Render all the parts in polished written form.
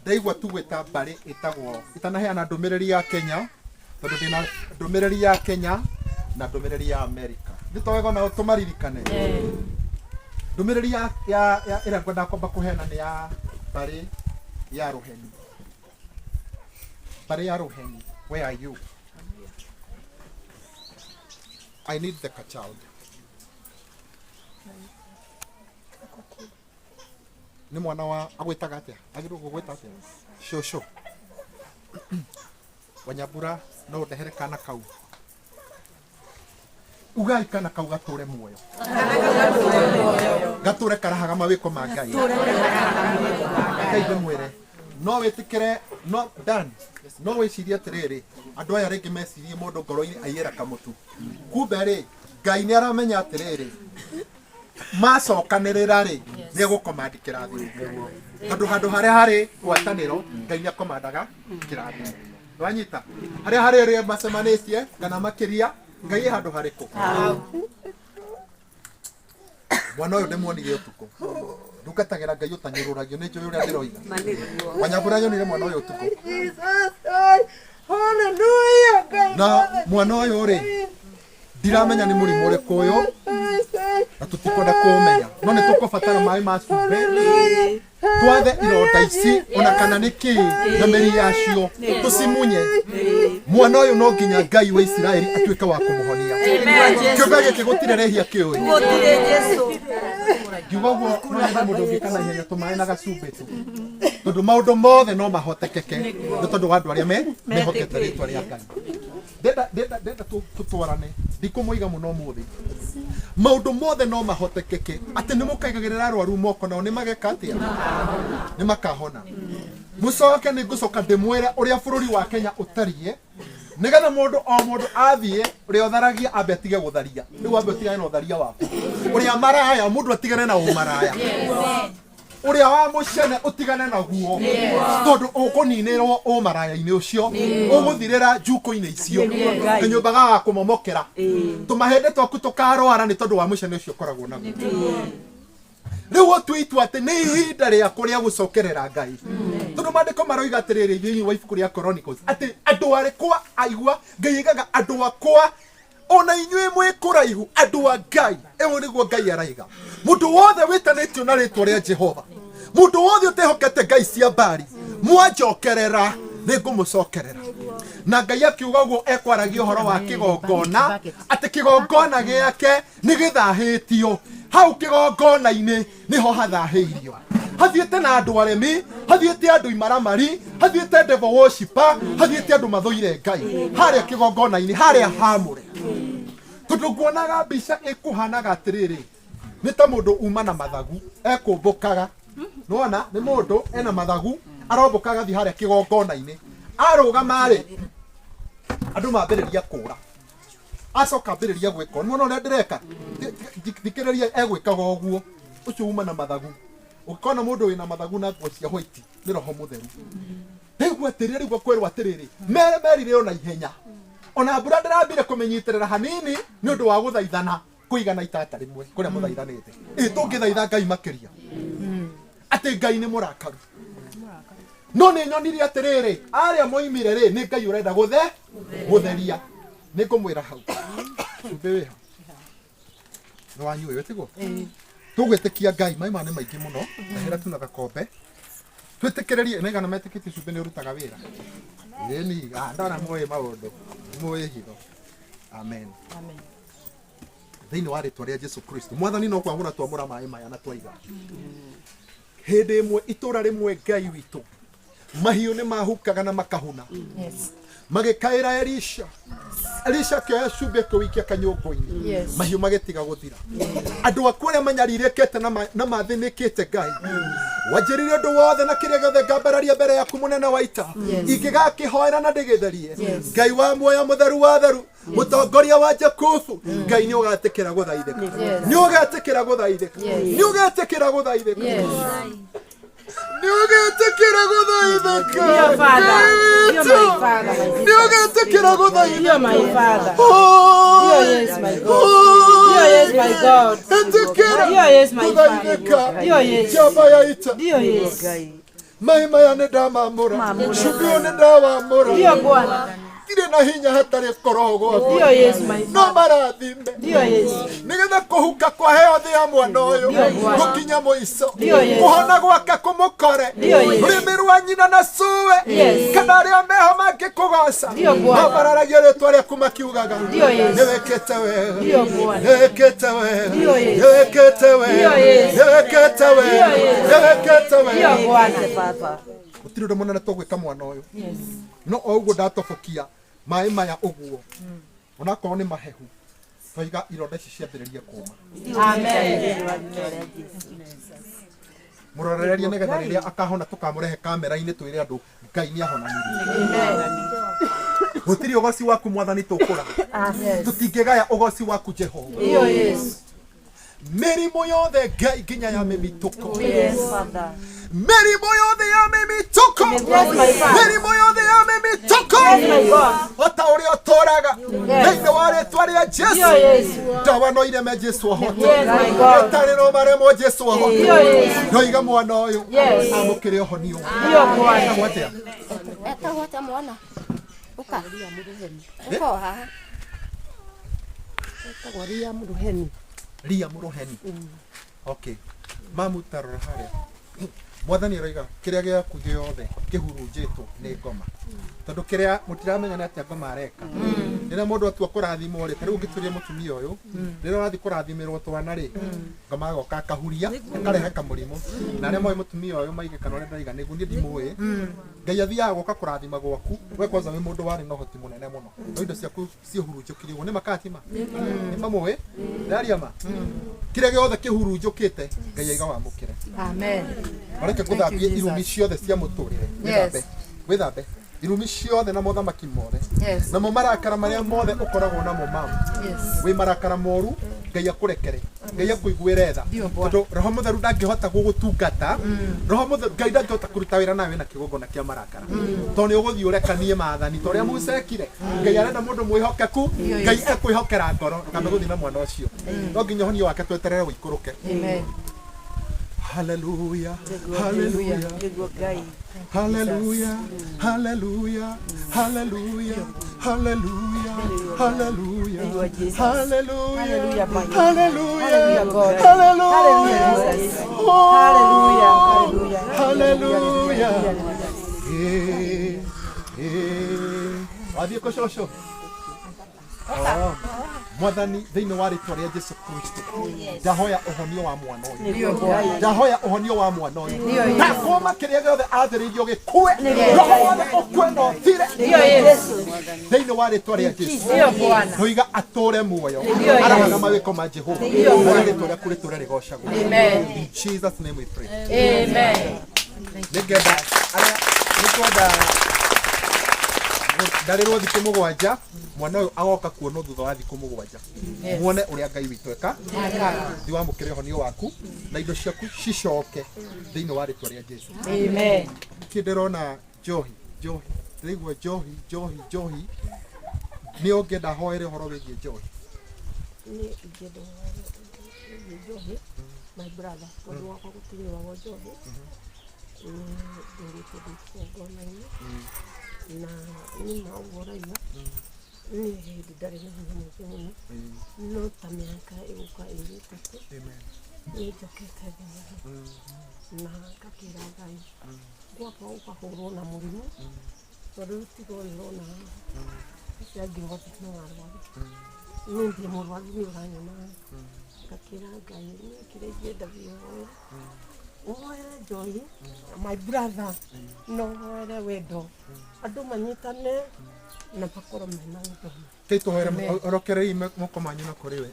Ndaigua tu gwĩta mbarĩ ĩtagwo itanaheana ndũmĩrĩri ya Kenya, tondũ ndĩna ndũmĩrĩri ya Kenya na ndũmĩrĩri ya Amerika. Nĩ to wega ona tũmaririkane. Ndũmĩrĩri ya ĩrĩa ngwendaga kwamba kũheana nĩ ya mbarĩ ya Rũheni. Mbarĩ ya Rũheni, where are you? I need the child. Nĩ mwana wa agwĩtaga atĩa? Agĩrĩirwo gũgwĩta atĩa? Cũcũ. Wanyambura, no ũndehere kana kau. Ugai kana kau gatũre muoyo. Gatũre karahaga mawĩko ma Ngai. Ngai ndĩmwĩre no wĩtĩkĩre no Dan no wĩcirie atĩrĩrĩ, andũ aya rĩngĩ mecirie mũndũ ngoro-inĩ aiyĩra kamũtu, kumbe rĩ Ngai nĩ aramenya atĩrĩrĩ, macokanĩrĩra rĩ nĩ egũkomandi kĩrathimo, tondũ handũ harĩa harĩ ngwatanĩro Ngai nĩ akomandaga kĩrathimo. Wanyita harĩa harĩ arĩa macemanĩtie kana makĩria, Ngai e handũ harĩkũ? Mwana ũyũ ndĩmuonire ũtukũ. Ndungatagĩra Ngai ũtanyũrũragio, nĩ njũĩ ũrĩa ndĩroiga. Wanyambura, nyonire mwana ũyũ ũtukũ. Hallelujah, Ngai. Na mwana ũyũ rĩ, ndiramenya nĩ mũrimũ ũrĩkũ ũyũ na tũtikwenda kũũmenya, no nĩ tũkũbatara maĩ ma cumbĩ twathe ironda ici ona kana nĩ kĩĩ na mĩri yacio tũcimunye. Mwana ũyũ no nginya Ngai wa Isiraeli atuĩke wa kũmũhonia. Kĩũmbe gĩkĩ gũtirĩ rehia kĩũĩ. Gũtirĩ Jesu. Ngiuga ũguo no nyende mũndũ ũngĩ kana ihenya tũmaĩ na gacumbĩ tu, tondũ maũndũ mothe no mahotekeke nĩ tondũ wa andũ arĩa mehokete rĩtwa rĩa Ngai. Ndenda tũtwarane, ndikũmũiga mũno ũmũthĩ. Maũndũ mothe no mahotekeke atĩ nĩ mũkaigagĩrĩra arwaru moko nao nĩ mageka atĩa? Nĩ makahona. Mũcoke nĩ ngũcoka ndĩmwĩre ũrĩa bũrũri wa Kenya ũtariĩ, nĩgetha mũndũ o mũndũ athiĩ, ũrĩa ũtharagia ambe atige gũtharia, rĩu ambe ũtigane na ũtharia waku, ũrĩa maraya mũndũ atigane na ũmaraya, ũrĩa wa mũcene ũtigane naguo, tondũ ũkũninĩrwo ũmaraya-inĩ ũcio, ũgũthirĩra njukũ-inĩ icio, kanyũmba gagakũmomokera, tũmahĩndĩ twaku tũkarwara nĩ tondũ wa mũcene ũcio ũkoragwo naguo. Rĩu ũtue itua atĩ nĩ ihinda rĩaku rĩa gũcokerera Ngai, tondũ maandĩko maroiga atĩrĩrĩ thĩinĩ wa ibuku rĩa Chronicles atĩ andũ arĩkwa aigua Ngai aigaga andũ akwa ona inyuĩ mwĩ kũraihu. Andũ a Ngai, ĩyo nĩguo Ngai araiga. Mũndũ wothe wĩtanĩtio na rĩtwa rĩa Jehova, mũndũ wothe ũtehokete ngai cia mbari, mwanjokerera nĩ ngũmũcokerera. Na Ngai akiuga ũguo ekwaragia ũhoro wa kĩgongona, atĩ kĩgongona gĩake nĩ gĩthahĩtio. Hau kĩgongona-inĩ nĩho hathahĩirio, hathiĩte na andũ aremi, hathiĩte andũ imaramari, hathiĩte devil worshiper, hathiĩte andũ mathũire Ngai harĩa kĩgongona-inĩ harĩa hamũre. Tondũ nguonaga mbica ĩkũhanaga atĩrĩrĩ, nĩ ta mũndũ uma na mathagu ekũmbũkaga. Nĩwona nĩ mũndũ ena mathagu arombũka agathiĩ harĩa kĩgongona-inĩ, arũgama-rĩ, andũ mambĩrĩria kũra. Acoka ambĩrĩria gwĩka, nĩwona ũrĩa ndĩreka? Thikĩrĩria, egwĩkaga ũguo ũcio uma na mathagu. Ũngĩkona mũndũ wĩna mathagu na nguo cia white, nĩ roho mũtheru. Ndaigua atĩrĩrĩ, rĩu kwĩrwo atĩrĩrĩ, mere merire ona ihenya, ona mbura ndĩrambire kũmĩnyitĩrĩra hanini nĩ ũndũ wa gũthaithana kũigana itata rĩmwe kũrĩa mũthaithanĩte. Ĩ tũngĩthaitha Ngai makĩria atĩ Ngai nĩ mũrakaru? No nĩ nyonire atĩrĩrĩ, arĩa moimire rĩ, nĩ Ngai ũrenda gũtheria. Nĩ ngũmwĩra hau cumbĩ wĩha nĩ wanyu ũyũ tiguo tũgwĩtĩkia Ngai. Maĩ maya nĩ maingĩ mũno, ndahĩra tu na gakombe twĩtĩkĩrĩrie. Nĩ igana metĩkĩtie cumbĩ nĩ ũrutaga wĩra? Ĩni ndona mũĩ maũndũ, mũĩ hitho. Amen. Thĩinĩ wa rĩtwa rĩa Jesu Kristo Mwathani, no kwamũra twamũra maĩ maya na twaiga. Hĩndĩ ĩmwe itũra rĩmwe, Ngai witũ, mahiũ nĩ mahukaga na makahuna, magĩkaĩra Elisha. Elisha akĩoya cumbĩ akĩũikia kanyũngũ-inĩ. Mahiũ magĩtiga gũthira. Andũ aku arĩa manyarirĩkĩte na mathĩnĩkĩte, Ngai wanjĩrire ũndũ wothe na kĩrĩa gĩothe ngambararia mbere yaku, mũnene wa ita, ingĩgakĩhoera na ndĩgĩtherie. Ngai wa muoyo, mũtheru wa theru, mũtongoria wa Jakubu, Ngai nĩ ũgatĩkĩra gũthaithĩka, nĩ ũgetĩkĩra gũthaithĩka, nĩ ũgetĩkĩra gũthaithĩka, nĩ ũgetĩkĩra gũthaithĩka. Dear Father, dear my Father, my Nĩ ũgetĩkĩra gũthaithĩka. Dear my Father. Dear yes, my God. Dear yes, my God. Ĩtĩkĩra Dear yes, my Father. gũthaithĩka. Dear yes. Njamba ya ita. Dear yes. Maĩ maya nĩ ndamamũra, cumbĩ ũyũ nĩ ndawamũra. Ndio Bwana. Ndirĩ na hinya hatarĩ koroho gwaku. Ndio Yesu my No Father. marathime. Ndio Yesu. Nigetha kũhuka kwa heo thĩ ya mwana ũyũ Bwana. gũkinya mũico. Ndio Yesu. Kũhona gwake kũmũkore. Ndio Yesu. Rũrĩmĩ rwa nyina na cũwe Yes. kana arĩa meho mangĩkũgoca Ndio Bwana. mabararagia rĩtwa rĩaku makiugaga Ndio Yesu. nĩwĩkĩte wega. Ndio Bwana. Nĩwĩkĩte wega. Ndio Yesu. Nĩwĩkĩte wega. Ndio Yesu. Nĩwĩkĩte wega. Ndio Yesu. Nĩwĩkĩte wega. Ndio Bwana. Gũtirĩ ũndũ mũnene tũgwĩka mwana ũyũ no o ũguo ndatobokia maĩ maya ũguo onakorwo nĩ mahehu twaiga ironda ici ciambĩrĩrie kũma. Amen. Mũrorererie nĩgetha rĩrĩa akahona tũkamũrehe kamera-inĩ twĩre andũ Ngai nĩ ahonanirie. Gũtirĩ ũgoci waku mwathani tũkũra, tũtingĩgaya ũgoci waku Jehova. Ndio Yesu. Mĩrimũ yothe Ngai nginya ya mĩmitũko. Yes. Mĩrimũ yothe ya mĩmitũko. Yes, my Father. Mĩrimũ yothe ya mĩmitũko. My God. O ta ũrĩa ũtũraga thĩinĩ wa rĩtwa rĩa Jesu. Ndio Yesu. Ndawa no ireme Jesu ahote. Yes, my God. Gĩtarĩ no maremwo Jesu ahote. Ndio Yesu. Ndoiga mwana ũyũ Yes. amũkĩre ũhonio. Ndio Bwana. Etagwo atĩa? Etagwo atĩa mwana? Ũka. Ũka o haha. Etagwo Ria Mũrũheni. Ria Mũrũheni. Okay. Mamu tarora harĩa. Mwathani aroiga kĩrĩa gĩaku gĩothe kĩhurunjĩtwo nĩ ngoma. Tondũ kĩrĩa mũtiramenya nĩ atĩa ngoma areka. Rĩrĩa mũndũ atua kũrathimwo rĩ, ta rĩu ũngĩtuĩria mũtumia ũyũ, rĩrĩa ũrathiĩ kũrathimĩrwo twana rĩ, ngoma agoka akahuria, akarehe kamũrimũ. Na arĩa moĩ mũtumia ũyũ maige kana ũrĩa ndaiga nĩguo niĩ ndimũĩ. Ngai athiaga gũka kũrathima gwaku, we kwanza wĩ mũndũ warĩ na ũhoti mũnene mũno. No indo ciaku ciĩhurunjũkire ũguo, nĩ makatima? Nĩ mamũĩ? Ndaria ma? Kĩrĩa gĩothe kĩhurunjũkĩte, Ngai aiga wamũkĩre. Amen. Mareke gũthambie irumi ciothe cia mũtũrĩre. Wĩthambe. Wĩthambe. Irumi ciothe na mothamaki mothe. Yes. Namo marakara marĩa mothe ũkoragwo namo mamu. Yes. Wĩ marakara moru, Ngai akũrekere. Ngai akũiguĩre tha. Ndio Bwana. Tondũ Roho Mũtheru ndangĩhota gũgũtungata. Roho Mũtheru Ngai ndangĩhota kũruta wĩra nawe na kĩgongona kĩa marakara. Tondũ nĩ ũgũthiĩ ũrekanie maathani ta ũrĩa Musa ekire. Ngai arenda mũndũ mwĩhokeku, Ngai ekwĩhokera ngoro, ndũkambe gũthiĩ na mwana ũcio. No nginya ũhonio wake tweterere ũikũrũke. Amen. Hallelujah. Hallelujah. Nĩguo Ngai. Hallelujah, hallelujah, hallelujah, hallelujah, hallelujah, Jesus. hallelujah, Hallelujah, my God. hallelujah, Hallelujah, God. hallelujah, Hallelujah, Jesus. Oh, Hallelujah. Hallelujah. hallelujah. Eh, eh. Wathiĩ kũ cũcũ? Oh. Mwathani thĩinĩ wa rĩtwa rĩa Jesu Kristo ndahoya ũhonio wa mwana ũyũ. Ndio Bwana. Ndahoya ũhonio wa mwana ũyũ. Ndio Yesu. Ndakũma kĩrĩa gĩothe athĩrĩirio gĩkue, roho wothe ũkue na ũthire Ndio Yesu. thĩinĩ wa rĩtwa rĩa Jesu. Ndio Bwana. Ndoiga atũre muoyo Ndio Yesu. arahaga mawĩko ma Jehova na rĩtwa rĩaku rĩtũre rĩgocagwo. Amen. In Jesus name we pray. Amen. Nĩngenda arĩa nĩngwenda ndarĩrwo thikũ 7 mwana ũyũ agoka kuonwo thutha wa thikũ 7 muone ũrĩa Ngai witũ eka. Thiĩ wamũkĩre ũhonio waku na indo ciaku cicoke thĩinĩ wa rĩtwa rĩa Jesu. Amen. Kĩ ndĩrona njohi njohi ndĩraigua njohi njohi njohi nĩ ũngĩenda hoere ũhoro wĩgiĩ njohi. Niĩ ingĩenda ũhoro wĩgiĩ njohi, my brother, tondũ gwakwa gũtinyuagwo njohi. Nĩ ndũrĩte ndĩ kĩgongona-inĩ na nĩ ma ũguo ũrauga niĩ hĩndĩ ndarĩ na hinya mũingĩ mũno no ta mĩaka ĩgũka ĩrĩ ĩtatũ Amen. nĩ njokete thĩ mũno na ngakĩra Ngai gwakwa ũkahũrwo na mũrimũ tondũ rĩu tiga ũyũ ũrona acio angĩ othe no arwaru niĩ ndĩ mũrwaru nĩ ũranyona ngakĩra Ngai niĩ kĩrĩa ingĩenda biũ hoere ũhoere njohi my brother no ũhoere wendo andũ manyitane na makorwo mena wendo. Kĩ tũhoere orokerei moko manyu na kũrĩ we.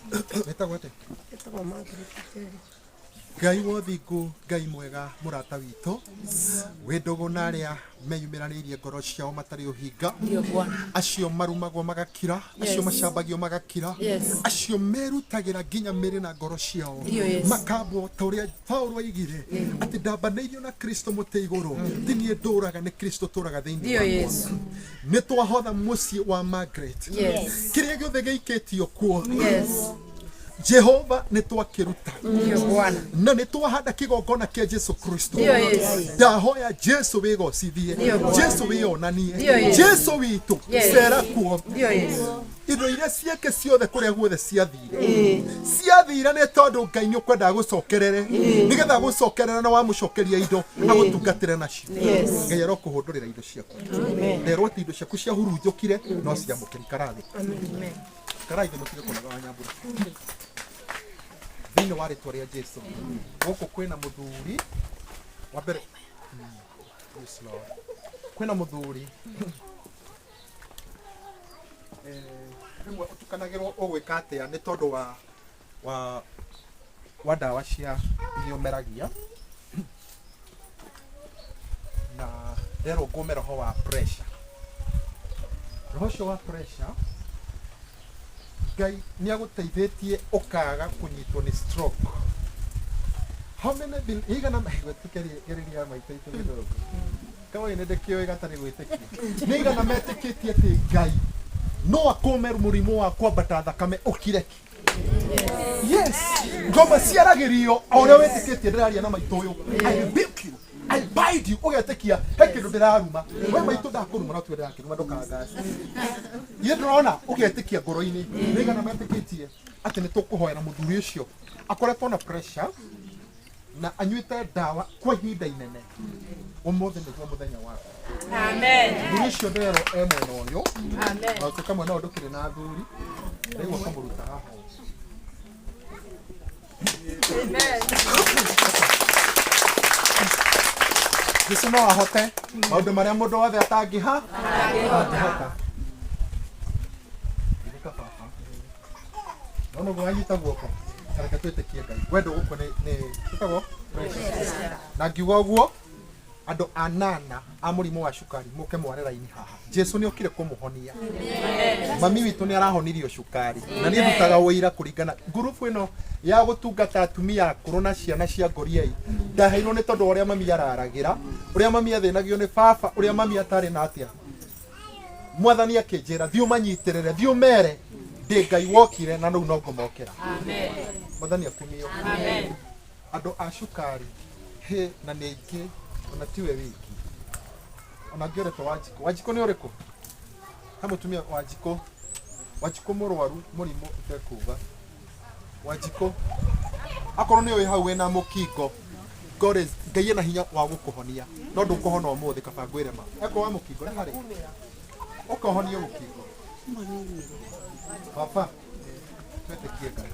Wĩtagwo atĩa? Ĩtagwo Margaret Njeri. Ngai wothingu, Ngai mwega mũrata witũ wĩ ndũgũ na arĩa meyumĩranĩirie ngoro ciao matarĩ ũhinga, Ndio Bwana. acio marumagwo magakira, acio macambagio magakira, Yes. acio merutagĩra nginya mĩrĩ na ngoro ciao Ndio, yes. makambwo ta ũrĩa Paulo aigire atĩ ndambanĩirio na Kristo mũtĩ igũrũ, ti niĩ ndũraga nĩ Kristo tũraga thĩinĩ Ndio wakwa. Yesu. Nĩ twahotha mũciĩ wa Margaret. Yes. Kĩrĩa gĩothe gĩikĩtio kuo Yes. Jehova nĩ twakĩruta Ndio Bwana. Na nĩ twahanda kĩgongona kĩa Jesu Kristo. Ndio Yesu. Ndahoya Jesu wĩgocithie. Ndio Bwana. Jesu wĩonanie. Ndio Yesu. Jesu witũ Yes. cera kuo. Ndio Yesu. Indo iria ciake ciothe kũrĩa guothe ciathire ciathire nĩ tondũ Ngai nĩ ũkwendaga gũcokerere nĩgetha gũcokerera na wamũcokeria indo agũtungatĩre nacio. Yes. Ngai arokũhũndũrĩra indo ciaku. Nderwo atĩ indo ciaku ciahurunjũkire no ciamũkĩra. Ikara thĩ, ikarai thĩ, mũtige kũnoga wa nyambura thĩinĩ wa rĩtwa rĩa Jesu. Gũkũ kwĩna mũthuri wa mbere. Yes, Lord. Kwĩna mũthuri rĩmwe ũtukanagĩrwo ũgwĩka atĩa nĩ tondũ wa ndawa cia iria ũmeragia na nderwo ngũme roho wa pressure, roho ũcio wa pressure. Ngai nĩ agũteithĩtie ũkaga kũnyitwo nĩ stroke. How many bill igana gwĩtĩkĩria maitũ itũ gĩthũngũ kawai nĩ ndĩkĩũĩ gatarĩ gwĩtĩkia nĩ igana metĩkĩtie atĩ Ngai no akũme mũrimũ wa kwambata thakame ũkire ki. Yes, ngoma ciaragĩrio o ũrĩa wĩtĩkĩtie. Ndĩraria na maitũ ũyũ. I rebuke you, I bind you. Ũgetĩkia he kĩndũ ndĩraruma we maitũ ndakũruma no tuwe ndĩrakĩruma ndũkangace ithe ndĩrona ũgetĩkia ngoro-inĩ. Nĩ igana metĩkĩtie atĩ nĩ tũkũhoera mũthuri ũcio akoretwo na pressure na anyuĩte ndawa kwa ihinda inene. Ũmũthĩ nĩguo mũthenya waku. Amen. Mũthuri ũcio nderwo e mwena ũyũ. Amen. Na ũtuĩka mwena ũyũ ndũkĩrĩ na athuri ndaigua kũmũruta haha ũũ. Amen. Jesu no ahote maũndũ marĩa mũndũ wothe atangĩha angĩhota. Girĩka baba nona ũguo wanyita guoko kareke twĩtĩkie Ngai wendo gũkũ nĩ ĩtagwo pressure. Na ngiuga ũguo andũ anana a mũrimũ wa cukari mũke mware raini haha. Jesu nĩ okire kũmũhonia. Mami witũ nĩ arahonirio cukari na niĩ ndutaga wĩira kũringana ngurubu ĩno ya gũtungata atumia akũrũ na ciana cia ngoriai ndaheirwo nĩ tondũ wa ũrĩa mami araragĩra, ũrĩa mami athĩnagio nĩ baba, ũrĩa mami atarĩ na atĩa. Mwathani akĩnjĩra thiĩ ũmanyitĩrĩre, thiĩ ũmere ndĩ Ngai wokire na rĩu no ngũmokĩra. Mwathani akumio. Andũ a cukari hĩ na nĩ aingĩ ona tiwe wiki ona angĩ ũretwo Wanjikũ. Wanjikũ nĩ ũrĩkũ? He mũtumia Wanjikũ, Wanjikũ mũrwaru mũrimũ ũtekuga. Wanjikũ akorwo nĩ ũĩ hau wĩna mũkingo, God is Ngai ena hinya wa gũkũhonia no ndũkũhona ũmũthĩ kaba ngwĩre ma eko wa mũkingo nĩ harĩ ũkahonie mũkingo. Baba twĩtĩkie Ngai.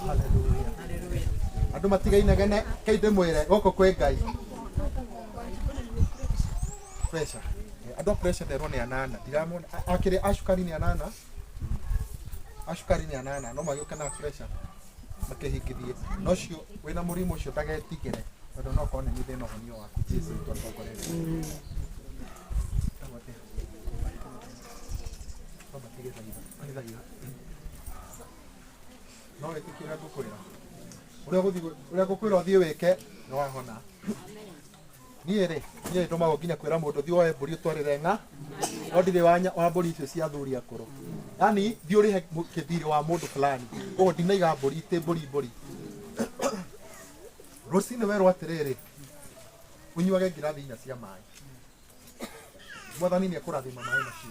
Hallelujah. Andũ matigainegene kei ndĩmwĩre gũkũ kwĩ Ngai. Pressure. Andũ a pressure nderwo nĩ anana ndiramona akĩrĩ a cukari nĩ anana, a cukari nĩ anana no magĩũke na pressure makĩhingithie no ũcio wĩna mũrimũ ũcio ndagetigĩre tondũ no korwo nĩ niĩ ndĩna ũhonio waku. Jesu witũ atongoretie. Baba, tige thaitha, thaitha. No wĩtĩkie ũrĩa ngũkwĩra, ũrĩa ũgũthiĩ ũrĩa ngũkwĩra ũthiĩ wĩke nĩ wahona. Niĩ rĩ niĩ ndũmagwo nginya kwĩra mũndũ thiĩ woe mbũri ũtwarĩre ng'a no ndirĩ wa mbũri icio cia athuri akũrũ yani thiĩ ũrĩhe kĩthirĩ wa mũndũ fulani ũguo ndinaiga mbũri itĩ mbũri mbũri. Rũcinĩ werwo atĩrĩrĩ ũnyuage ngirathi 4 cia maĩ, mwathani nĩ ekũrathima maĩ macio.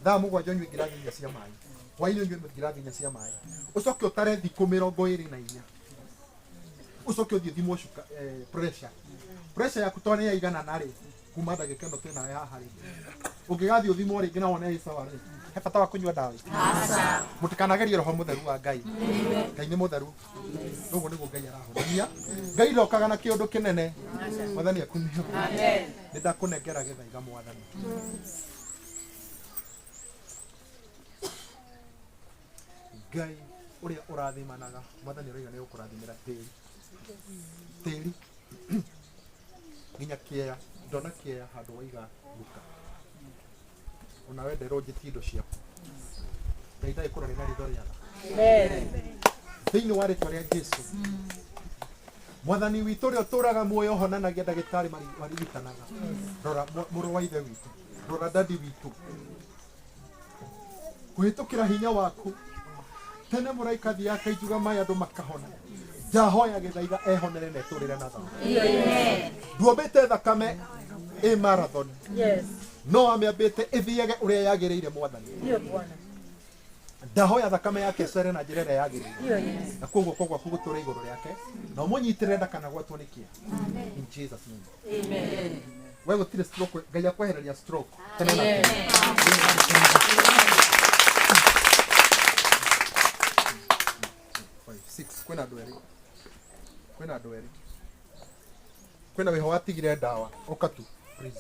Thaa 7 ũnyue ngirathi 4 cia maĩ, hwainĩ ũnyue ngirathi 4 cia maĩ, ũcoke ũtare thikũ 24, ũcoke ũthiĩ ũthimwo cuka pressure. Pressure yaku to nĩ yaiganana rĩ kuma ndagĩka ĩno twĩnayo haha rĩ ũngĩgathiĩ ũthimwo rĩngĩ na wone ĩ sawa rĩ he bata wa kũnyua ndawa ici. Mũtikanagerie roho mũtheru wa Ngai. Ngai nĩ mũtheru. Ũguo nĩguo Ngai arahonania. Ngai ndokaga na kĩũndũ kĩnene. Mwathani akumio. Nĩ ndakũnengera gĩthaiga mwathani. Ngai ũrĩa ũrathimanaga mwathani ũraiga nĩ ũkũrathimĩra tĩri tĩri nginya kĩea ndona kĩea handũ waiga nduka ona wenderwo njĩtie indo ciaku. Ngai ndagĩkũrore na ritho rĩa tha thĩinĩ wa rĩtwa rĩa Jesu mwathani witũ ũrĩa ũtũraga muoyo ũhonanagia ndagĩtarĩ marigitanaga. Rora mũrũ wa ithe witũ, rora dadi witũ. Kũhĩtũkĩra hinya waku. Tene mũraika thiaga akainjuga maĩ andũ makahona. Ndahoya gĩthaiga ehonere na etũrĩre na thayũ. Nduombĩte thakame ĩ marathon. Yes. No amĩambĩte ĩthiage ũrĩa yagĩrĩire mwathani. Ndiyo Bwana. Ndahoya thakame yake ĩcere na njĩra ĩrĩa yagĩrĩire. Ndiyo Yesu. Na koguo guoko gwaku gũtũre igũrũ rĩake na ũmũnyitĩrĩre ndakanagwatwo nĩ kĩa. In Jesus name. Amen. We gũtirĩ stroke, Ngai akwehereria stroke tene na tene. Five, six. Kwĩna andũ erĩ, kwĩna andũ erĩ, kwĩna wĩho watigire ndawa, ũka tu please.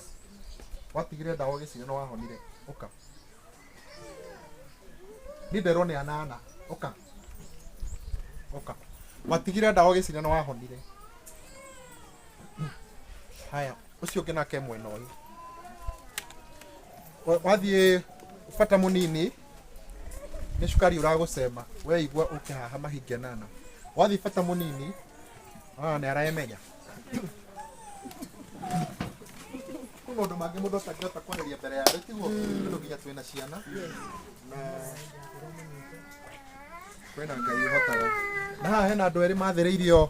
Watigire ndawa ũgĩciria no wahonire, ũka. Niĩ nderwo nĩ anana, ũka, ũka. Watigire ndawa ũgĩciria no wahonire. Haya, ũcio ũngĩ nake mwena ũyũ. Wathiĩ bata mũnini nĩ cukari ũragũcema weigua ũke haha mahinga nana wathiĩ bata mũnini ah, nĩ aremenya kwĩ maũndũ mangĩ mũndũ atangĩhota kwarĩria mbere ya andũ tiguo tondũ nginya twĩna ciana na kwĩna Ngai ũhotaga na haha hena andũ erĩ mathĩrĩirio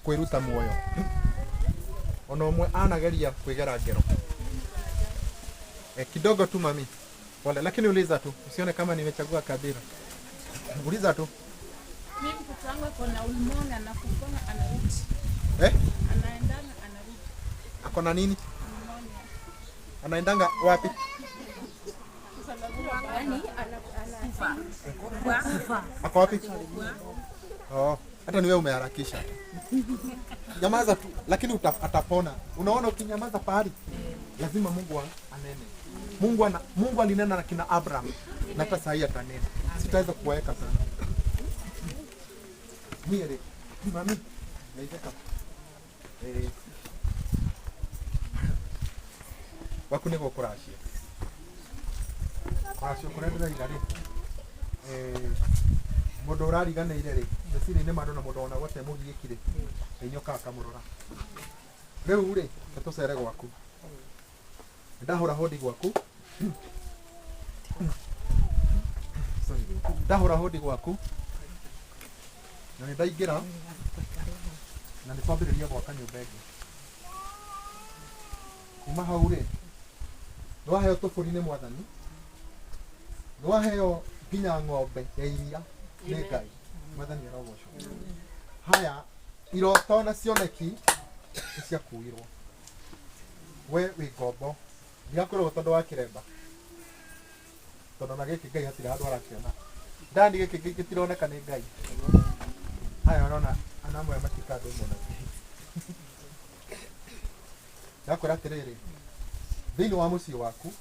kwĩruta muoyo ona ũmwe anageria kwĩgera ngero. Kidogo tu mami pole, lakini uliza tu, usione kama nimechagua kabila. Uliza tu. Mimi mtoto wangu ako na ulmona na kupona anarudi. Eh? Anaendana anarudi. Ako na nini? Pneumonia. Anaendanga wapi? Ako wapi? Oh, hata ni wewe umeharakisha. Nyamaza tu, lakini atapona. Unaona ukinyamaza pahali lazima Mungu anene. Mungu alinena na kina Abraham na hata saa hii atanena. Sitaweza kuwaeka sana. Niere, mami, naitaka. Waku nĩ gũkũracia. Kũracio kũrĩa ndĩraiga rĩ, mũndũ ũrariganĩire rĩ, meciria-inĩ ma andũ na mũndũ ona gwate mũgiĩki rĩ, nĩ akamũrora. Rĩu rĩ, nĩ tũcere gwaku. Ndahũra hũndi gwaku. Sorry. Ndahũra hũndi gwaku. Na nĩ ndaingĩra na nĩ twambĩrĩria gwaka nyũmba ĩngĩ. Kuma hau rĩ, nĩ waheo tũbũri nĩ mwathani, nĩ waheo nginya ng'ombe ya iria nĩ Ngai. Mwathani arogocwo. Haya, iroto na cioneki nĩ ciakuirwo. We wĩ ngombo. Ndigakwĩrwo tondũ wa kĩremba. Tondũ na gĩkĩ Ngai hatirĩ handũ arakĩona. Ndani gĩkĩ gĩtironeka nĩ Ngai. Haya ũrona ana amwe matika andũ mũno. Ndakwĩra atĩrĩrĩ, thĩinĩ wa mũciĩ waku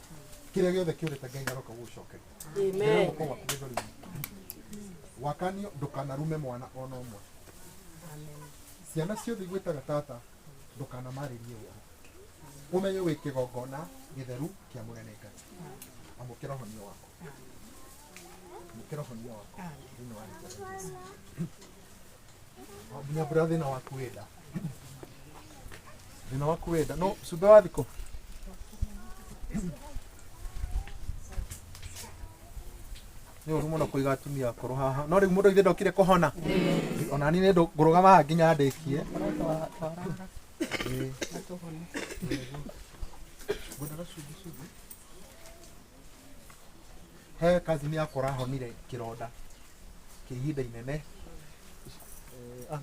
kĩrĩa gĩothe kĩũrĩte Ngai nĩaroka gũgũcokeria. Amen. Guoko gwaku gĩthũri-inĩ. Wakanio ndũkanarume mwana ona ũmwe. Ciana ciothe igwĩtaga tata ndũkanamarĩrie ũru. Ũmenye wĩ kĩgongona gĩtheru kĩamũre nĩ Ngai. Amũkĩra ũhonio waku. Amũkĩra ũhonio waku thĩinĩ wa rĩtwa rĩa Jesũ. Nginya mbura thĩna waku wĩ nda. Thĩna waku wĩ nda. No cumbĩ wa thikũ. Nĩ ũru mũno kũiga atumia akũrũ haha. No rĩu mũndũ ithe ndokire kũhona. Ona niĩ nĩ ngũrũgama haha nginya ndĩkie. Ngwendaga cumbĩ cumbĩ. He kazini yakwa ũrahonire kĩronda kĩa ihinda inene.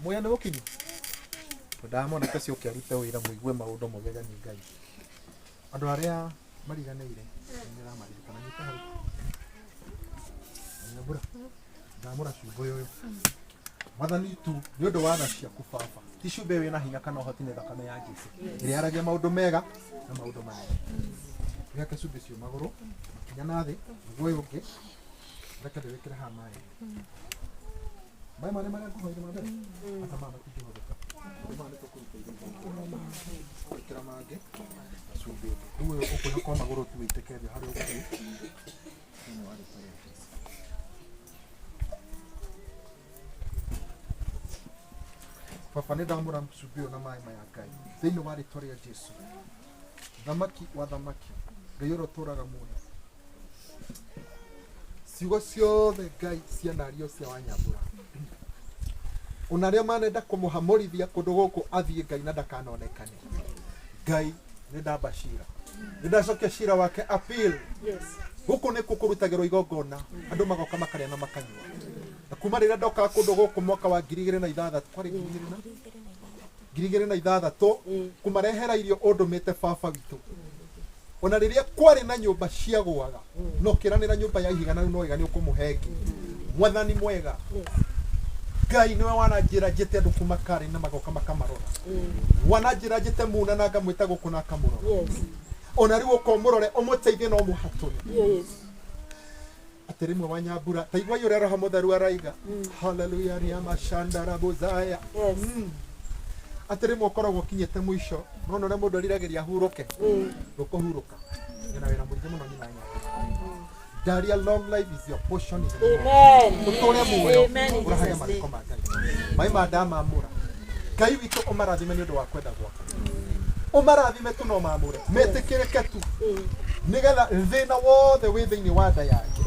Muya nĩ gũkinyu. Ngwendaga mwanake ũcio oke arute wĩra mũigue maũndũ mũgege nĩ Ngai. Andũ arĩa mariganĩire nĩ ndĩramaririkana. Nyita hau. Nyambura. Ndamũra cumbĩ ũyũ. Mwathani tu nĩ ũndũ wa tha ciaku baba. Ti cumbĩ wĩna hinya kana ũhoti nĩ thakame ya Jesũ. Ĩrĩa yaragia maũndũ mega na maũndũ manene. Wĩhake cumbĩ ũcio magũrũ, makinya na thĩ, nĩguo ũyũ ũngĩ. Reke ndĩwĩkĩre haha maĩ. Maĩ marĩa marĩa ngũhoire ma mbere? Hata maya matingĩhũthĩka. Rĩu maya nĩtũkũruta irima. Ĩkĩra mangĩ na cumbĩ ũngĩ. Rĩu ũyũ ũkwĩhakwo magũrũ tu wĩitĩke thĩ harĩa ũgũthiĩ. Thĩinĩ wa rĩtwa rĩa Jesũ. Baba nĩ ndamũra cumbĩ ũyũ na maĩ maya Ngai. Thĩinĩ wa rĩtwa rĩa Jesũ. Thamaki wa thamaki. Ngai ũrĩa ũtũũraga muoyo. Ciugo ciothe Ngai cianario cia Wanyambura ona arĩa manenda kũmũhamũrithia kũndũ gũkũ athiĩ Ngai na ndakanonekane. Ngai nĩ ndamba cira, nĩ ndacokia cira wake appeal. Gũkũ nĩ kũrutagĩrwo igongona, andũ magoka makarĩa na makanyua. Na kuma rĩrĩa ndokaga kũndũ gũkũ mwaka wa 2006, kwarĩ 2006, kũmarehera irio ũndũmĩte baba witũ. Ona rĩrĩa kwarĩ na nyũmba ciagũaga, no kĩranĩra nyũmba ya ihiga na rĩu no iga nĩ ũkũmũhe ĩngĩ. Mwathani mwega, Ngai nĩwe wananjĩra njĩte andũ kuma karĩ na magoka makamarora. Wananjĩra njĩte Muna na ngamwĩta gũkũ na akamũrora. Ona rĩu ũka ũmũrore ũmũteithie na ũmũhatũre. Atĩ rĩmwe Wanyambura ta igua ũrĩa Roho Mũtheru araiga. Haleluya riamashandara buzaya. Atĩ rĩmwe ũkoragwo ũkinyĩte mũico, nona ũrĩa mũndũ eriragĩria ahurũke, ndũkũhurũka. Ena wĩra mũingĩ mũno nyina Nyambura. Daria, long life is your portion in the name of Amen. Ũtũre muoyo Amen in ũrahage Jesus' marĩko ma Ngai. Maĩ ma ndamamũra. Ngai witũ ũmarathime nĩ ũndũ wa kwenda gwaku. Ũmarathime tu no mamũre. Metĩkĩrĩke tu. Nĩgetha thĩna wothe wĩ thĩinĩ wa nda yake.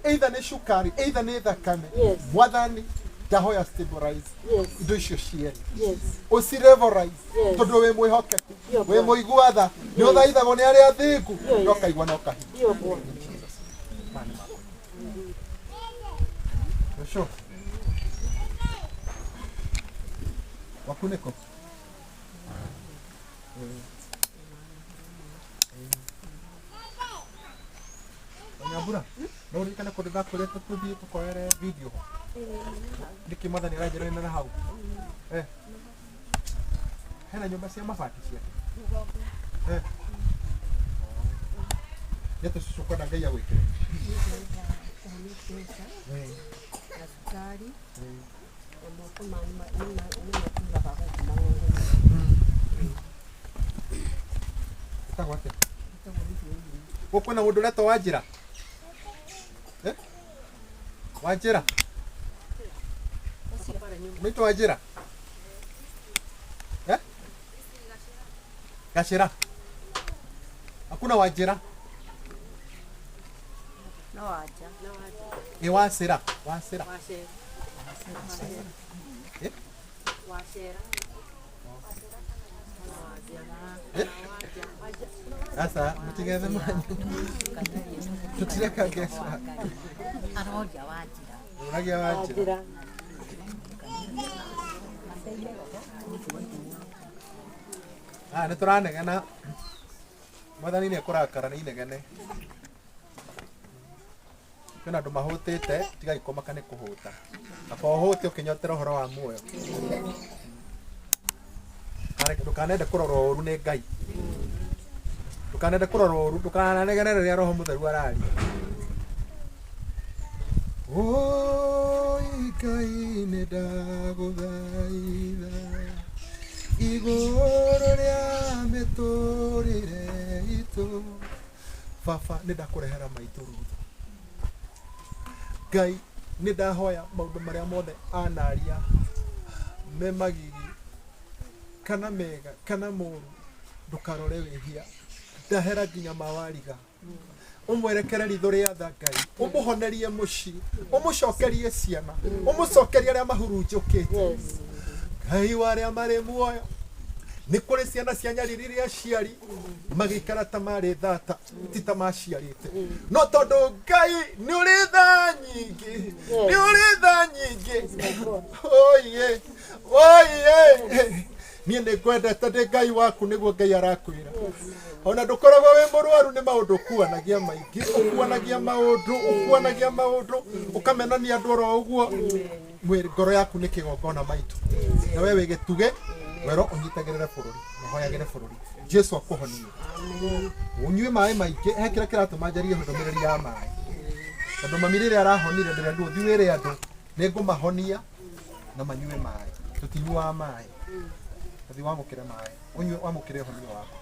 Either nĩ cukari, either nĩ thakame. Mwathani ndahoya stabilize indo icio cierĩ. Ũcirevorize tondũ wĩ mwĩhokeku, wĩ mũigua tha, nĩ ũthaithagwo nĩ arĩa athingu, no kaigua no kahinda. Joshua. Wakuniko. Wanyambura, no ũririkane kũndũ ndakwĩrĩte tũthiĩ tũkoere video ho. Nĩkĩ mwathani aranjĩra nĩ na hau? Eh. Hena nyũmba cia mabati ciake. Eh. Nĩ atĩ cũcũ kwenda Ngai agwĩkĩre. Na cukari na moko nĩmaturaga gũkũ magũrũ. Ĩtagwo atĩa? Gũkũ kwĩna mũndũ ũretwo Wanjĩra? Eh? Wanjĩra? Mwĩtwo Wanjĩra? Eh? Gacĩra? Hakuna Wanjĩra? No wanja. Ĩ Wacĩra? Wacĩra? Eh? Wacera. Eh? Aca, mũtigethe manyu. Tũtireka ngeca. Aroria Wanjira. Ũragia Wanjĩra. Ah, nĩ tũranegena. Mwathani nĩ ekũrakara nĩ inegene. Kwĩna andũ mahũtĩte, tigai kũmaka nĩ kũhũta. Kaba ũhũte ũkĩnyotera ũhoro wa muoyo. Ndũkanende kũrorwo ũru nĩ Ngai. Ndũkanende kũrorwo ũru, ndũkananegene rĩrĩa Roho Mũtheru araria. Oi Ngai nĩ ndagũthaitha igũrũ rĩa mĩtũrĩre itũ. Baba nĩ ndakũrehera maitũ Ruthu. Ngai nĩ ndahoya maũndũ marĩa mothe anaria me magigi kana mega kana moru, ndũkarore wĩhia, ndahera nginya mawariga. Ũmwerekere ritho rĩa tha Ngai, ũmũhonerie mũciĩ, ũmũcokerie ciana, ũmũcokerie arĩa mahurunjũkĩte. Ngai wa arĩa marĩ muoyo, nĩ kũrĩ ciana cia nyaririre aciari magĩikara ta marĩ thata ti ta maciarĩte, no tondũ Ngai nĩ ũrĩ tha nyingĩ, nĩ ũrĩ tha nyingĩ. Oiye oiye, niĩ nĩ ngwendete ndĩ Ngai waku, nĩguo Ngai arakwĩra. Ona ndũkoragwo wĩ mũrwaru nĩ maũndũ ũkuanagia maingĩ, ũkuanagia maũndũ, ũkuanagia maũndũ, ũkamenania andũ oro ũguo. Mwĩrĩ ngoro yaku nĩ kĩgongona maitũ, na we wĩ gĩtugĩ wero ũnyitagĩrĩre bũrũri na ũhoyagĩre bũrũri. Jesu akũhonie, ũnyue maĩ maingĩ. He kĩrĩa kĩratũma njarie ndũmĩrĩri ya maĩ, tondũ mami rĩrĩa arahonire ndĩrendwo ũthiĩ wĩre andũ nĩ ngũmahonia na manyue maĩ. Tũtinyuaga maĩ, ũthiĩ wamũkĩre maĩ, ũnyue, wamũkĩre ũhonio waku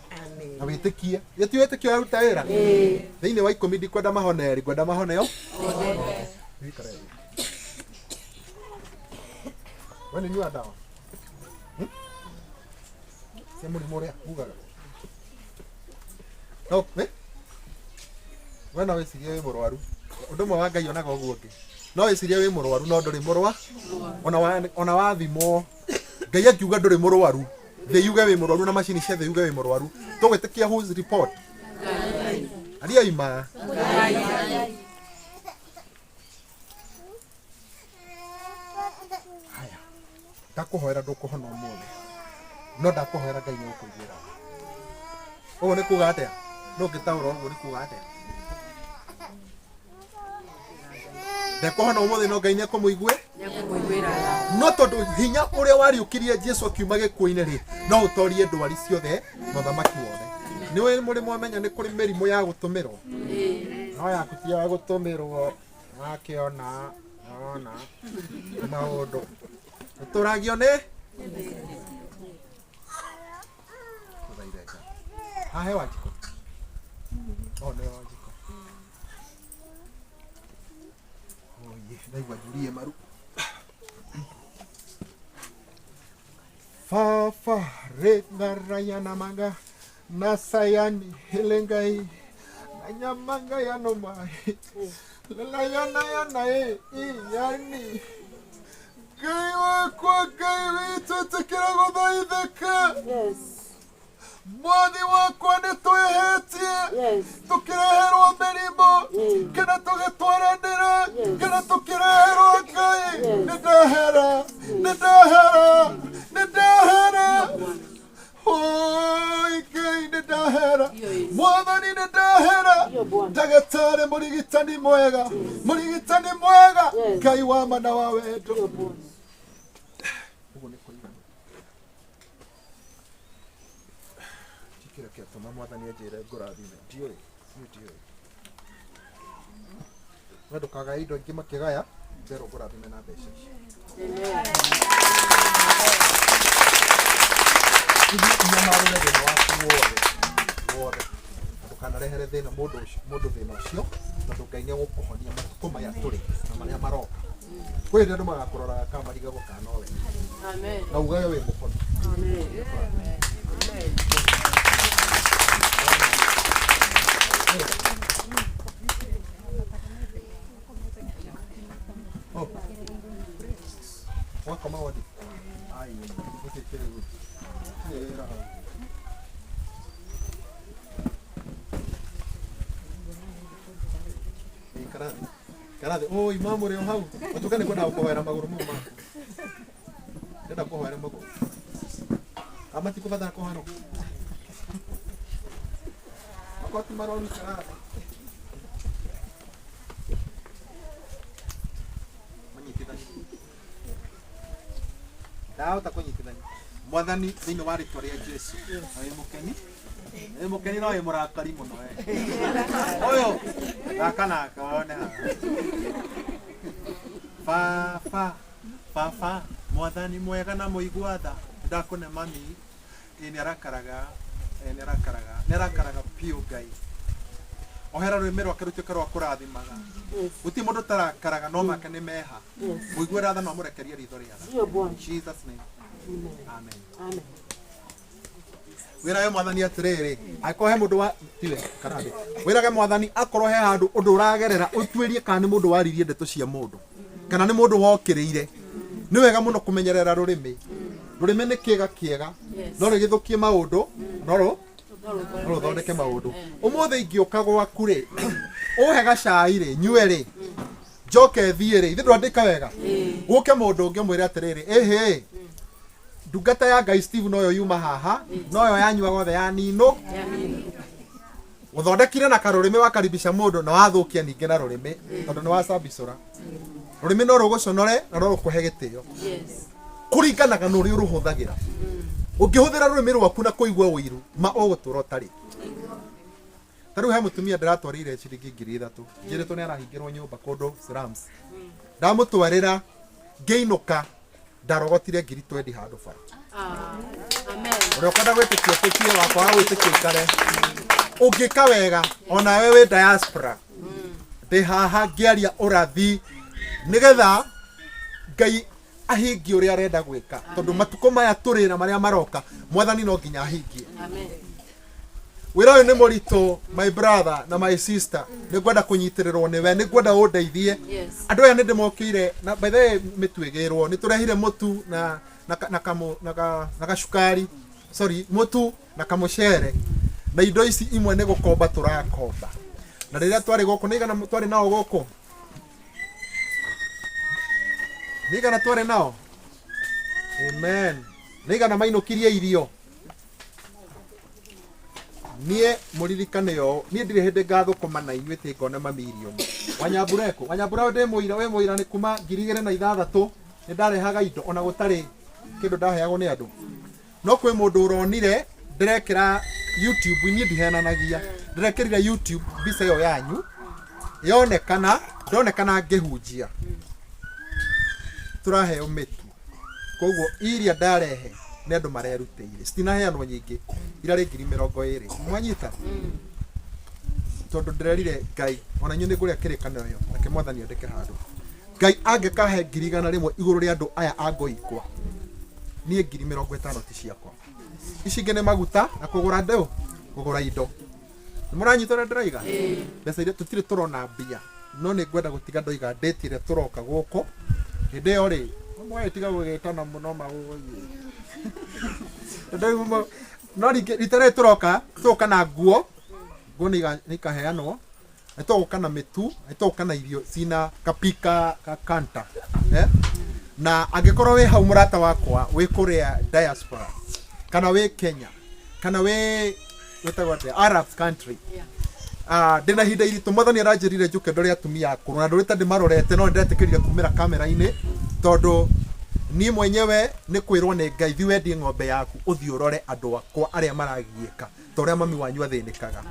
na wĩtĩkie. Gĩti wĩtĩkio ũraruta wĩra thĩinĩ wa 10. Ndikwenda mahone erĩ, ngwenda mahone yo. Wĩikare thĩ. We nĩ nyua ndawa cia mũrimũ ũrĩa ugaga no we no wĩcirie wĩ mũrwaru. Ũndũ ũmwe wa Ngai onaga ũguo ũngĩ. No wĩcirie wĩ mũrwaru no ndũrĩ mũrwa. Ona wa ona wathimwo Ngai akiuga ndũrĩ mũrwaru. Thĩ yuge wĩ mũrwaru na macini cia thĩ yuge wĩ mũrwaru. Tũgwĩtĩkia whose report? Aria ima. Haya. Ndakũhoera ndũkũhona ũmũthĩ. No ndakũhoera Ngai nĩ egũkũiguĩra tha. Ũguo nĩ kuga atĩa? Ndũngĩtaũra ũguo nĩ kuga atĩa? Ndekũhona ũmũthĩ no Ngai nĩ ekũmũigue no tondũ hinya ũrĩa wariũkirie Jesu akiuma gĩkuũ-inĩ rĩ no ũtorie ndwari ciothe na ũthamaki wothe. Nĩ ũĩ mũrĩ mwamenya nĩ kũrĩ mĩrimũ ya gũtũmĩrwo no yaku ti ya gũtũmĩrwo wakĩona ona maũndũ ũtũragio nĩ Tũthaithe Ngai. Haha he Wanjikũ o nĩ Wanjikũ oye ndaigua njurie maru Fafa rengarayana manga nasayani helengai nanyamanga yanoma lalayana yana e yani Ngai wakwa Ngai witũ ĩtĩkĩra gũthaithĩka Yes. mwathi wakwa nĩ twĩhĩtie Yes. tũkĩreherwo mĩrimũ Mm. kana tũgĩtwaranĩra Yes. kana tũkĩreherwo Ngai Yes. nĩ ndahera nĩ ndahera nĩ ndahera Oi Ngai nĩ ndahera mwathani nĩ ndahera Ndiyo Bwana. ndagĩtarĩ mũrigitani mwega mũrigitani mwega Yes. Ngai wa ma na wa wendo Ndiyo Bwana. ũguo nĩ kũigana kĩrĩa kĩatũma mwathani anjĩre ngũrathime ndiũĩ niĩ ndiũĩ we ndũkagae indo ingĩ makĩgaya njerwo ngũrathime na mbeca ici ithiĩ inyamarũre thĩna waku wothe wothe na ndũkanarehere thĩna mũndũ ũcio mũndũ thĩna ũcio tondũ Ngai nĩ egũkũhonia matukũ maya tũrĩ na marĩa maroka kwĩ hĩndĩ andũ magakũroraga kamarigagwo kana nowe Amen. na ugage wĩ mũhonu Amen. Oh. Wakoma wadi. Ai, nĩkĩ kĩrĩ guo? Gũtirĩ wĩra hau. Ĩ, karathi. Karathi. Oh, imamu rĩ o hau. Ũtuĩka nĩ kwenda gũkũhoera magũrũ mau maku. Ndĩrenda kũhoera magũrũ. Kana matikũbatara kũhoerwo? Okorwo ti maroru karathi. Manyitithanie. Ndahota kũnyitithania. Mwathani thĩinĩ wa rĩtwa rĩa Jesu. Na wĩ mũkeni? Wĩ mũkeni no wĩ mũrakari mũno we. Ũyũ gaka nake wone haha. Baba, baba, mwathani mwega na mũigua tha. Ndakũne mami. Ĩ nĩ arakaraga, ĩ nĩ arakaraga, nĩ arakaraga biũ Ngai. Ohera rũrĩmĩ rwake rũtuĩke rwa kũrathimaga. Yes. Gũtirĩ mũndũ ũtarakaraga no make nĩ meha. Yes. Mũiguĩra tha no amũrekerie ritho rĩa tha. Ndiyo Bwana. In Jesus name. Amen. Amen. Amen. Wĩrage mwathani atĩrĩrĩ, angĩkorwo he mũndũ wa tiwe karathĩ. Wĩrage mwathani akorwo he handũ ũndũ ũragerera ũtuĩrie kana nĩ mũndũ waririe ndeto cia mũndũ kana nĩ mũndũ wokĩrĩire. Nĩ wega mũno kũmenyerera rũrĩmĩ. Rũrĩmĩ nĩ kĩga kĩega no rũgĩthũkie maũndũ no rũ no rũthondeke maũndũ. Ũmũthĩ ingĩũka gwaku rĩ ũhe gacai rĩ nyue rĩ njoke thiĩ rĩ ithe ndwandĩka wega gũke mũndũ ũngĩ ũmwĩre atĩrĩrĩ ĩhĩ ndungata ya Ngai Steve noyo yuma haha noyo yanyua gothe ya nino ũthondekire na karũrĩmĩ wakaribisha mũndũ na wathũkia ningĩ na rũrĩmĩ tondũ nĩ wacambicũra rũrĩmĩ no rũgũconore na no rũkũhe gĩtĩo Yes. kũringanaga na ũrĩa ũrũhũthagĩra ũngĩhũthĩra rũrĩmĩ rwaku na kũigua ũiru ma ũgũtũra ũtarĩ ta rĩu he mũtumia ndĩratwarĩire ciringi 3,000 njĩrĩtwo nĩ arahingĩrwo nyũmba kũndũ slums ndamũtwarĩra ngĩinũka ndarogotire 20,000 handũ bara Amen. ũrĩa ũkwenda gwĩtĩkia tĩkie wakwa wa gwĩtĩkia ikare ũngĩka wega onawe wĩ diaspora ndĩ haha ngĩaria ũrathi nĩgetha Ngai ahingie ũrĩa arenda gwĩka tondũ matukũ maya tũrĩ na marĩa maroka mwathani no nginya ahingie Amen. Wĩra ũyũ nĩ mũritũ, my brother na my sister. Nĩ ngwenda kũnyitĩrĩrwo nĩwe, nĩ ngwenda ũndeithie. Andũ aya nĩ ndĩmokĩire na by the way mĩtu ĩgĩrwo, nĩ tũrehire mũtu na na ka- na kamũ na ka- na gacukari, sorry, mũtu na kamũcere na indo ici imwe nĩ gũkomba tũrakomba. Na rĩrĩa twarĩ gũkũ nĩ igana twarĩ nao gũkũ, nĩ igana twarĩ nao, amen, nĩ igana mainũkirie irio. Niĩ mũririkane ũũ, niĩ ndirĩ hĩndĩ ngathũkũma na inyuĩ tĩ ngone mamirioni. Wanyambura ekũ? Wanyambura ndĩ mũira, wĩ mũira nĩ kuma 2006 nĩ ndarehaga indo ona gũtarĩ kĩndũ ndaheagwo nĩ andũ. No kwĩ mũndũ ũronire ndĩrekĩra YouTube, niĩ ndihenanagia, ndĩrekĩrire YouTube mbica ĩyo yanyu yonekana, ndonekana ngĩhunjia tũraheo mĩtu. Koguo iria ndarehe nĩ andũ marerutĩire, citinaheanwo nyingĩ, irarĩ 20,000. Mwanyita? Tondũ ndĩrerire Ngai ona inyuĩ nĩ ngũrĩa kĩrĩkanĩro ĩyo, reke Mwathani andĩke handũ. Ngai angĩkahe 100,000 igũrũ rĩa andũ aya a Ngoikwa, niĩ 50,000 ti ciakwa, ici ingĩ nĩ maguta na kũgũra ndũ, kũgũra indo. Nĩ mũranyita ũrĩa ndĩroiga? Mbeca iria tũtirĩ tũrona mbia, no nĩ ngwenda gũtiga ndoiga ndĩti ĩrĩa tũroka gũkũ hĩndĩ ĩyo rĩ, mũgagĩtiga gũgĩtana mũno magũgũthiĩ. Tondũ no rĩngĩ rita rĩrĩ tũroka, tũgũka na nguo, nguo nĩ ikaheanwo, nĩ tũgũka na mĩtu, nĩ tũgũka na irio cina kapika ka kanta, eh? Na angĩkorwo wĩ hau mũrata wakwa wĩ kũrĩa diaspora kana wĩ Kenya kana wĩ wĩtagwo atĩa, Arab country. Ah, ndĩna ihinda iritũ. Mwathani aranjĩrire njũke ndore atumia akũrũ na ndũrĩte ndĩmarorete, no nĩndetĩkĩrire kumĩra kamera-inĩ tondũ niĩ mwenyewe nĩ kwĩrwo nĩ Ngai, thiĩ wendie ng'ombe yaku ũthiĩ ũrore andũ akwa arĩa maragiĩka ta ũrĩa mami wanyu athĩnĩkaga.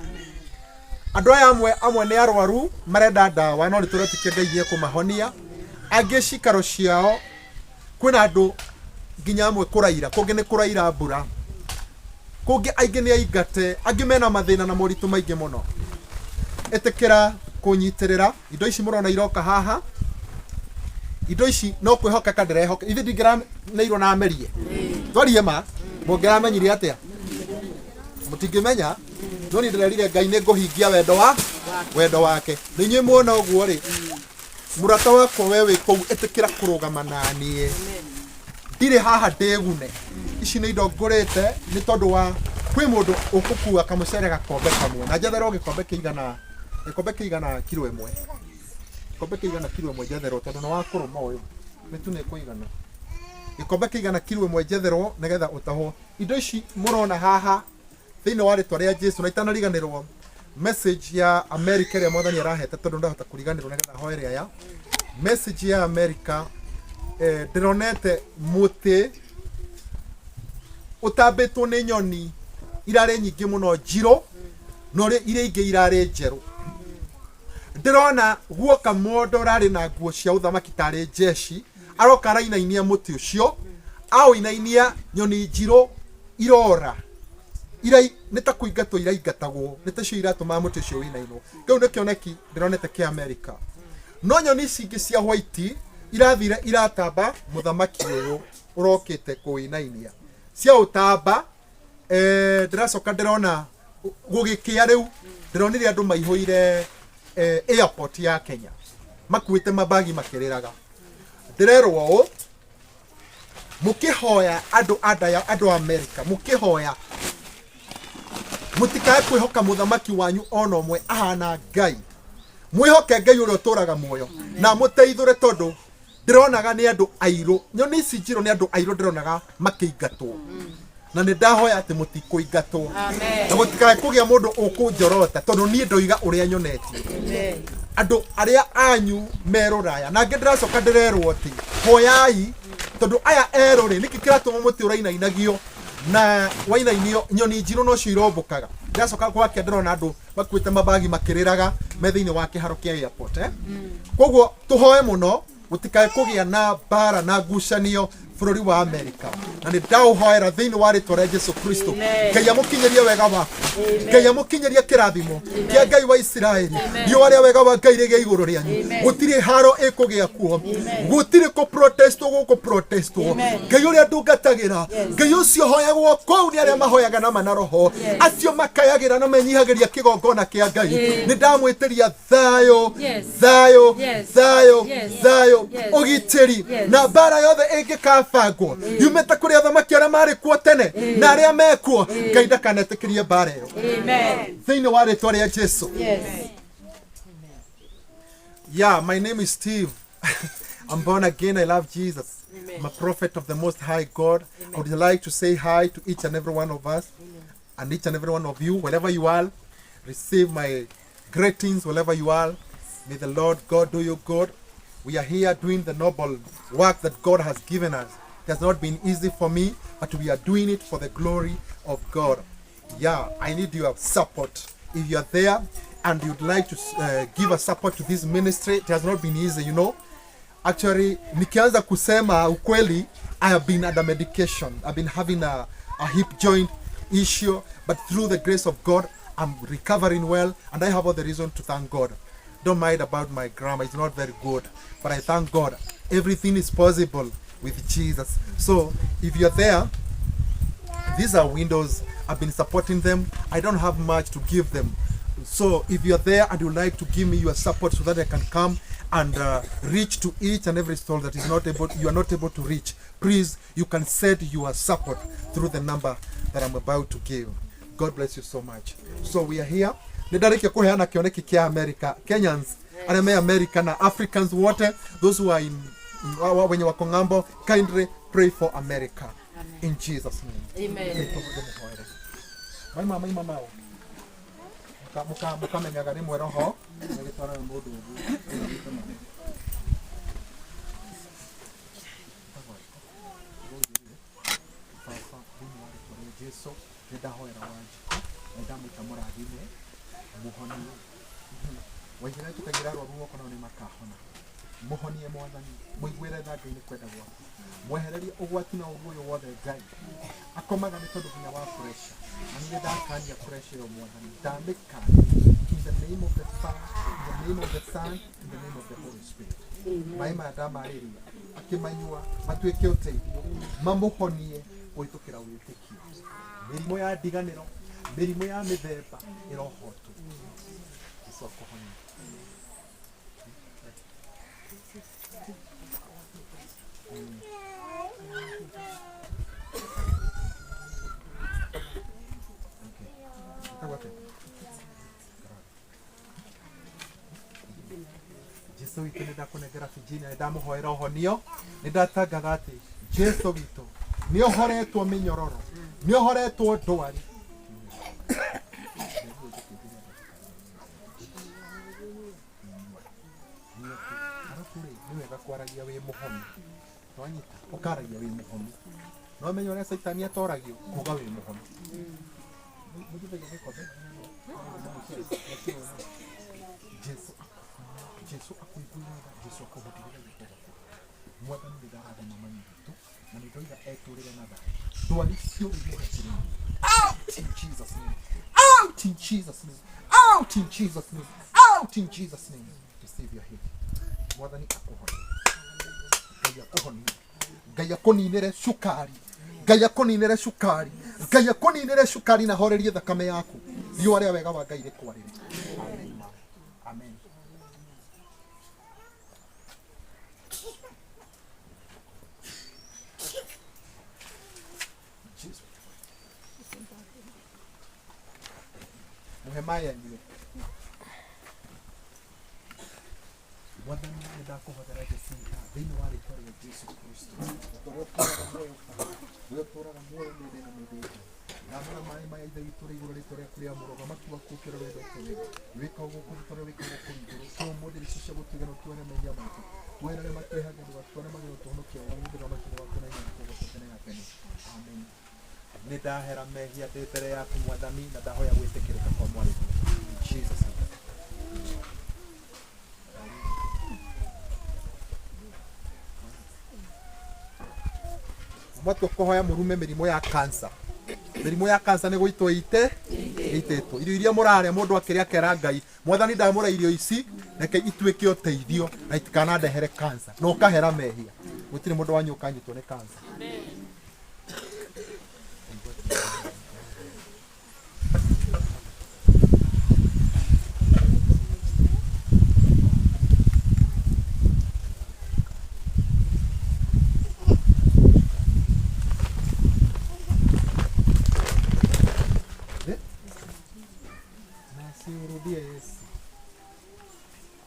Andũ aya amwe amwe nĩ arwaru marenda ndawa, no nĩ tũretĩkia Ngai nĩ ekũmahonia. Angĩ cikaro ciao kwĩna andũ nginya amwe kũraira, kũngĩ nĩ kũraira mbura, kũngĩ aingĩ nĩ aingate, angĩ mena mathĩna na moritũ maingĩ mũno. Ĩtĩkĩra kũnyitĩrĩra indo ici mũrona iroka haha. Indo ici no kwĩhokeka ndĩrehoka, ithe ndingĩraneirwo na amerie twarie ma, mũngĩramenyire atĩa? Mũtingĩmenya. No niĩ ndĩrerire Ngai nĩ ngũhingia wendo wa wendo wake. Nĩ inyuĩ muona ũguo rĩ, mũrata wakwa, we wĩ kũu, ĩtĩkĩra kũrũgama na niĩ. Ndirĩ haha ndĩgune, ici nĩ indo ngũrĩte nĩ tondũ wa kwĩ mũndũ ũkũkua kamũcere gakombe kamwe na njetherwo gĩkombe kĩigana, gĩkombe kĩigana kiro ĩmwe, gĩkombe kĩigana kiro ĩmwe njetherwo, tondũ nĩ wa kũrũma ũyũ, mĩtu nĩ ĩkũigana gĩkombe kĩigana kiro ĩmwe njetherwo nĩgetha ũtahwo. Indo ici mũrona haha thĩinĩ wa rĩtwa rĩa Jesu, na itanariganĩrwo message ya America ĩrĩa Mwathani arahete, tondũ ndahota kũriganĩrwo nĩgetha hoere aya message ya America. Ndĩronete mũtĩ ũtambĩtwo nĩ nyoni irarĩ nyingĩ mũno njirũ, no iria ingĩ irarĩ njerũ. Ndĩrona guoka mũndũ ũrarĩ na nguo cia ũthamaki tarĩ jeshi, aroka arainainia mũtĩ ũcio, aũinainia nyoni njirũ irora ira nĩ ta kũingatwo iraingatagwo, nĩ tacio iratũmaga mũtĩ ũcio ũinainwo. Kĩu nĩ kĩoneki ndĩronete kĩa Amerika. No nyoni ici ingĩ cia white irathire iratamba mũthamaki ũyũ ũrokĩte kũinainia, ciaũtamba. Ndĩracoka ndĩrona gũgĩkĩa rĩu, ndĩronire andũ maihũire airport ya Kenya makuĩte mabagi makĩrĩraga. Ndĩrerwo ũũ, mũkĩhoya andũ a ndaya, andũ a Amerika, mũkĩhoya mũtikae kwĩhoka mũthamaki wanyu ona ũmwe ahana Ngai, mwĩhoke Ngai ũrĩa ũtũraga muoyo na mũteithũre, tondũ ndĩronaga nĩ andũ airũ, nyoni ici njirũ nĩ andũ airũ ndĩronaga makĩingatwo, na nĩ ndahoya atĩ mũtikũingatwo na gũtikae kũgĩa mũndũ ũkũnjorota, tondũ niĩ ndoiga ũrĩa nyonetie. Andũ arĩa anyu me rũraya na angĩ, ndĩracoka ndĩrerwo atĩ hoyai, tondũ aya erũ rĩ, nĩkĩ kĩratũma mũtĩ ũrainainagio na wainainio nyoni njirũ nocio irombũkaga? Ndĩracoka gwake ndĩrona andũ makuĩte mabagi makĩrĩraga me thĩinĩ wa kĩharo kĩa airport, eh? Koguo tũhoe mũno gũtikae kũgĩa na mbara na ngucanio. Bũrũri wa Amerika na nĩ ndaũhoera thĩinĩ wa rĩtwa rĩa Jesu Kristo. Ngai amũkinyĩrie wega waku, Ngai amũkinyĩrie kĩrathimo kĩa Ngai wa Isiraeli. Riũa rĩa wega wa Ngai rĩgĩe igũrũ rĩanyu. Gũtirĩ haro ĩkũgĩa kuo, gũtirĩ kũ protestwo gũkũ protestwo. Ngai ũrĩa ndungatagĩra, Ngai ũcio hoyagwo kũu nĩ arĩa mahoyaga na mana roho, acio makayagĩra na menyihagĩria kĩgongona kĩa Ngai, nĩ ndamwĩtĩria thayũ, thayũ, thayũ, thayũ, ũgitĩri na mbara yothe ĩngĩkabangwo yumĩte kũrĩ athamaki arĩa marĩ kuo tene na arĩa mekuo. Ngai ndakanetĩkĩrie mbara ĩyo thĩinĩ wa rĩtwa rĩa Jesu. Yeah, my name is Steve. I'm born again. I love Jesus. I'm a prophet of the Most High God. I would like to say hi to each and every one of us and each and every one of you, wherever you are. Receive my greetings wherever you are. May the Lord God do you good. We are here doing the noble work that God has given us. It has not been easy for me, but we are doing it for the glory of God. Yeah, I need your support. If you are there and you'd like to give a support to this ministry, it has not been easy. Actually, nikianza kusema ukweli, I have been under medication. I've been having a hip joint issue, but through the grace of God, I'm recovering well, and I have all the reason to thank God. Don't mind about my grammar, it's not very good, but I thank God. Everything is possible with Jesus. So if you're there, these are windows. I've been supporting them. I don't have much to give them. So if you're there and you'd like to give me your support so that I can come and reach to each and every soul that is not able, you are not able to reach, please, you can send your support through the number that I'm about to give. God bless you so much. So we are here. Nĩ ndarĩkia kũheana kĩoneki kĩa America. Kenyans arĩa me America na Africans wote, those who are in wenye wako ng'ambo, kindly pray for America. In Jesus' name. Amen. Maima maima mao. Mukamenyaga rĩmwe roho agĩtwarana mũndũ ũguo. Baba, thĩinĩ wa rĩtwa rĩa Jesu, nĩ ndahoera Wanjikũ na ndamwĩta mũrathime mũhonie. Waigĩra tũkaigĩra arwaru guoko nao nĩ makahona. Mũhonie Mwathani, mũiguĩre tha Ngai nĩ kwenda gwaku, mwehererie ũgwati na ũru ũyũ wothe. Ngai akomaga nĩ tondũ nginya wa pressure, na nĩ ndakania pressure ĩyo Mwathani, ndamĩkania in the name of the Father, in the name of the Son, in the name of the Holy Spirit. Maĩ maya ndamarĩria akĩmanyua matuĩke ũteithio, mamũhonie kũhĩtũkĩra wĩtĩkio. Mĩrimũ ya ndiganĩro, mĩrimũ ya mĩthemba ĩrohotwo. Jesu akũhonie. Okay. Ĩtagwo atĩa? Jesu witũ, nĩ ndakũnengera Virginia, nĩ ndamũhoera ũhonio. Nĩ ndatangatha atĩ Jesu witũ nĩ ohoretwo mĩnyororo, nĩ ohoretwo ndwari. Arabu rĩ, nĩ wega kwaragia wĩ mũhonu, nwanyita ũkaragia wĩ mũhonu, no menya ũrĩa caitani atoragio kuga wĩ mũhonu. Mũthithagia gĩkombe. Jesu akũhonie, Jesu akũiguĩre tha, Jesu akũhũthĩre gĩko gwaku. Mwathani, nĩ ndarathima mami witũ na nĩ ndoiga etũrĩre na thayũ. Ndwari ciothe imũhakĩrĩrie. Out in Jesus' name, out in Jesus' name, out in Jesus' name, out in Jesus' name. Receive your healing. Mwathani akũhonie, Ngai akũhonie, Ngai akũninĩre cukari, Ngai akũninĩre cukari, Ngai akũninĩre cukari na horerie thakame yaku. Riũa rĩa wega wa Ngai rĩkwarĩre. Amen, mama. Amen. Jesus. Mũhe maĩ anyue. Mwathani, nĩ ndakũhothera Jacinta thĩinĩ wa rĩtwa rĩa Jesu Kristo, ũrĩa ũtũũraga muoyo, ũrĩa ũtũũraga muoyo mĩthĩ na mĩthĩ. Ndamũra maĩ maya, Ithe witũ ũrĩ igũrũ, rĩtwa rĩaku rĩamũrwo, matua kũkĩra wendete wĩka gũkũ tũrĩa wĩka gũkũ igũrũ. Tũmũthĩ icio cia gũtuĩka na tuone mehia maitũ, tuohere arĩa matwĩhagia, ndũgatware magĩrĩro, tũhonokie wa mũthamaki waku na hinya kũgocwo tene na tene. Amen. Nĩ ndahera mehia ndĩ mbere yaku Mwathani, na ndahoya gwĩtĩkĩrĩka kwa mwarĩguo. In Jesus' name. Mwatua kũhoya mũrume mĩrimũ ya cancer. Mĩrimũ ya cancer nĩ gũitwo ite ĩitĩtwo. Irio iria mũrarĩa mũndũ akĩrĩa akera Ngai, Mwathani ndamũra irio ici reke ituĩke ũteithio na itikanandehere cancer. Na ũkahera mehia. Gũtirĩ mũndũ wanyu ũkanyitwo nĩ cancer. Eh? Na siurudie Yesu.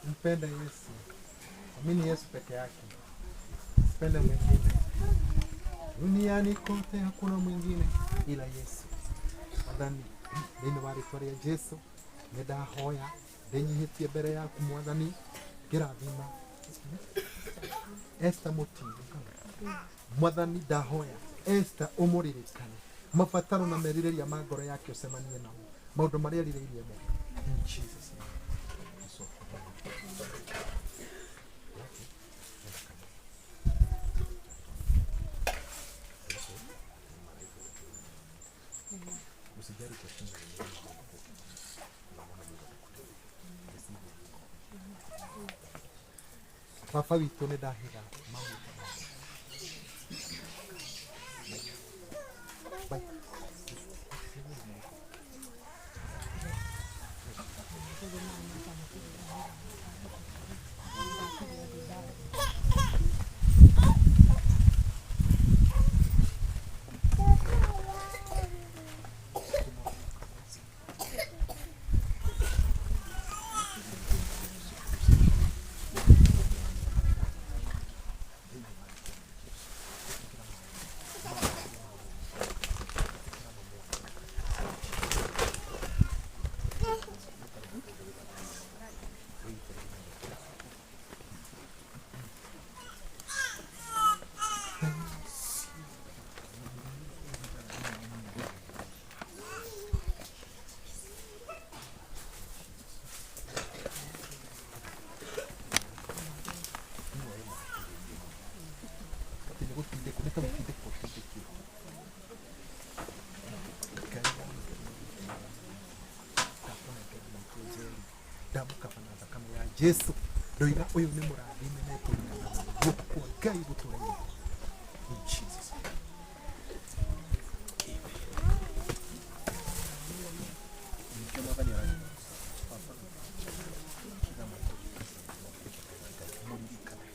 Mpende Yesu. Amini Yesu peke yake. Usipende mwingine. Duniani kote hakuna mwingine ila Yesu. Mwathani, thĩinĩ wa rĩtwa rĩa Jesu nĩ ndahoya ndĩnyihĩtie mbere yaku Mwathani ngĩrathima Esther Mũtindu. Mwathani ndahoya Esther ũmũririkane mabataro na merirĩria ma ngoro yake ũcemanie namo maũndũ marĩa erirĩirie mũno. In Jesus name. Usijali kwa shinda Baba witũ nĩ ndahitha maũndũ. Bye. Atĩ nĩ gũtindĩkwo nĩ ta gũtindĩkwo tindĩkirwo. Ndakũnengera maitũ Njeri, ndamũkaba na thakame ya Jesu ndoiga ũyũ nĩ mũrathime na ekũringana na guoko kwa Ngai gũtũra-inĩ. In Jesus name. Nĩkĩo Mwathani aranjĩra, Baba, mũririkane.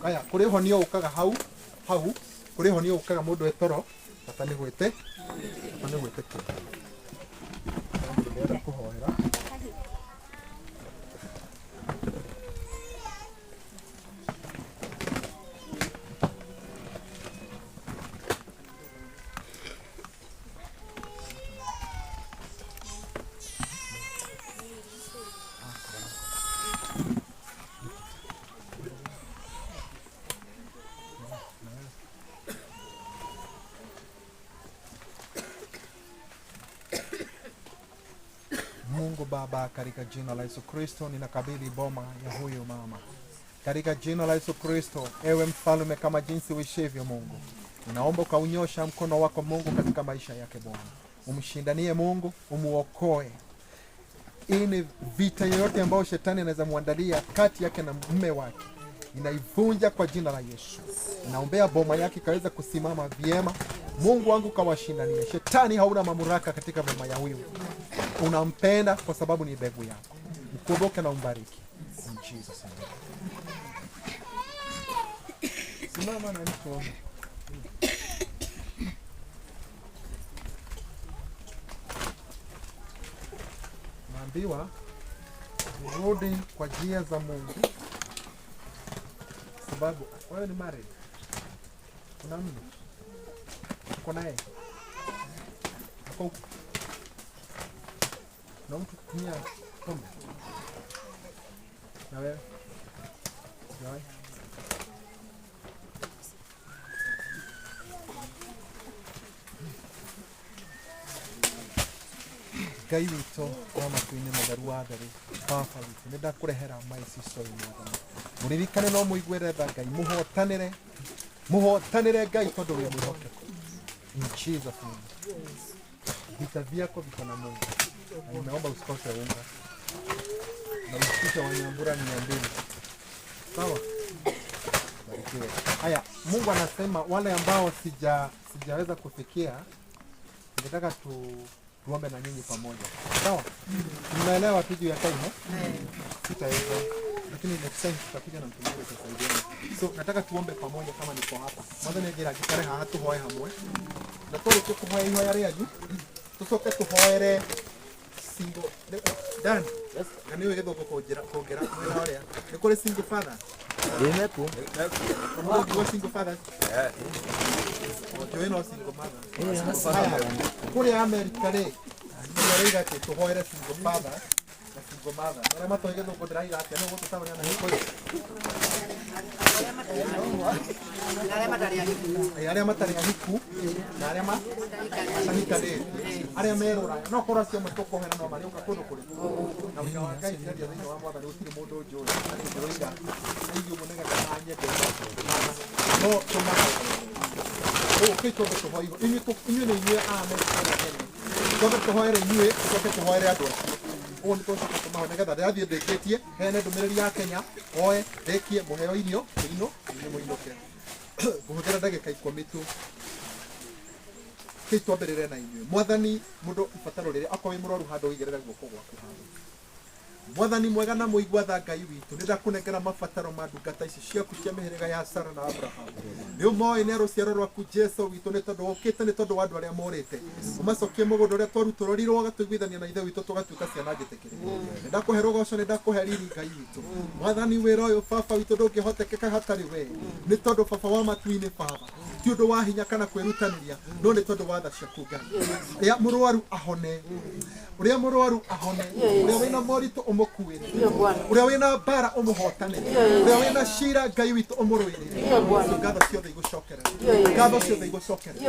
Aya, kũrĩ ũhonio ũkaga hau hau, kũrĩ ũhonio ũkaga mũndũ etoro, bata nĩ gwĩte bata nĩ gwĩtĩkia. Mũndũ ndĩrenda kũhoera. Mungu Baba, katika jina la Yesu Kristo ninakabidhi boma ya huyu mama katika jina la Yesu Kristo. Ewe mfalme, kama jinsi uishivyo Mungu, ninaomba ukaunyosha mkono wako Mungu katika maisha yake Bwana, umshindanie Mungu, umuokoe. Hii ni vita yoyote ambayo shetani anaweza muandalia kati yake na mume wake, ninaivunja kwa jina la Yesu. Naombea boma yake ikaweza kusimama vyema. Mungu wangu kawashindania. Shetani hauna mamlaka katika boma ya huyu, unampenda kwa sababu ni mbegu yako. Mkumbuke na umbariki. In Jesus name. Simama na nituombe. Naambiwa urudi kwa njia za Mungu, sababu wewe ni married, kuna mume, uko naye, uko huko na mtu kutumia pombe, na wewe Sijawahi? Ngai witũ wa matu-inĩ mũtheru wa theru. Baba witũ, nĩ ndakũrehera my sister ũyũ Mwathani. Mũririkane no mũiguĩre tha Ngai, mũhotanĩre, mũhotanĩre Ngai tondũ wĩ mwĩhokeku. In Jesus name. Vita vyako viko na Mungu. Na nimeomba usikose unga na usitishe Wanyambura 200. Sawa? Barikiwe. Haya, Mungu anasema wale ambao sijaweza kufikia, ningetaka tuombe na nyinyi pamoja. Sawa? Mnaelewa tu juu ya time, eh? Sitaweza. Lakini next time tutakuja na mtu mmoja tutasaidiana. So nataka tuombe pamoja kama niko hapa. Mwathani anjĩra njikare haha tũhoe hamwe. Na twarĩkia kũhoya ihoya rĩanyu, tũcoke tũhoere single Dan. Na nĩ ũĩ gĩthũngũ kũnjĩra kũngĩra mwena ũrĩa. Nĩ kũrĩ single father. Ndĩmekuo. Mũndũ single fathers. Njũĩ no single mother. Haya, kũrĩa Amerika rĩ, nĩ araiga atĩ tũhoere single father na single mother. Arĩa matoĩ gĩthũngũ ndĩraiga atĩa, no gũtũtaũrĩra na Gĩkũyũ. Ĩ, arĩa matarĩ ahiku na arĩa matahikanĩtie, arĩa me rũraya, no korwo acio amwe tũkũhoera no marĩũka kũndũ kũrĩkũ. Na wĩra wa Ngai ndĩraria thĩinĩ wa Mwathani gũtirĩ mũndũ njũĩ, atĩ ndĩroiga aigi ũguo nĩgetha manyende, no tũmahoere. Rĩu ũkĩ twambe tũhoe inyuĩ inyuĩ nĩ inyuĩ a Amerika na Kenya. Twambe tũhoere inyuĩ, tũcoke tũhoere andũ acio. Ũguo nĩ tũcoka tũmahoe nĩgetha ndĩrathiĩ ndĩkĩtie, heane ndũmĩrĩri ya Kenya, hoe, ndĩkie, mũheo irio, mũinũ, inyuĩ mũinũke. Ngũhũthĩra ndagĩka 10 tu. Kĩi twambĩrĩre na inyuĩ. Mwathani, mũndũ ibataro rĩrĩa akorwo wĩ mũrwaru handũ ũigĩrĩre guoko gwaku handũ. Mwathani mwega na mũigua tha Ngai witũ, nĩ ndakũnengera mabataro ma ndungata ici ciaku cia mĩhĩrĩga ya Sara na Abraham. Nĩ ũmoĩ nĩ a rũciaro rwaku Jesu witũ, nĩ tondũ ũkĩte nĩ tondũ wa andũ arĩa morĩte. Ũmacokie mũgũnda ũrĩa twarutũrũrirwo, ũgatũiguithania na Ithe witũ tũgatuĩka ciana njĩtĩkĩre. Nĩ ndakũhe rũgoco, nĩ ndakũhe riri Ngai witũ. Mwathani wĩra ũyũ baba witũ ndũngĩhotekeka hatarĩ we, nĩ tondũ baba wa matu-inĩ baba, ti ũndũ wa hinya kana kwĩrutanĩria, no nĩ tondũ wa tha ciaku Ngai. Ũrĩa mũrwaru ahone, ũrĩa mũrwaru ahone, ũrĩa wĩna moritũ ũmũkuĩre, ũrĩa wĩna mbara ũmũhotanĩre, ũrĩa wĩna cira Ngai witũ ũmũrũĩrĩre. Ngatho ciothe igũcokerera, ngatho ciothe igũcokerera.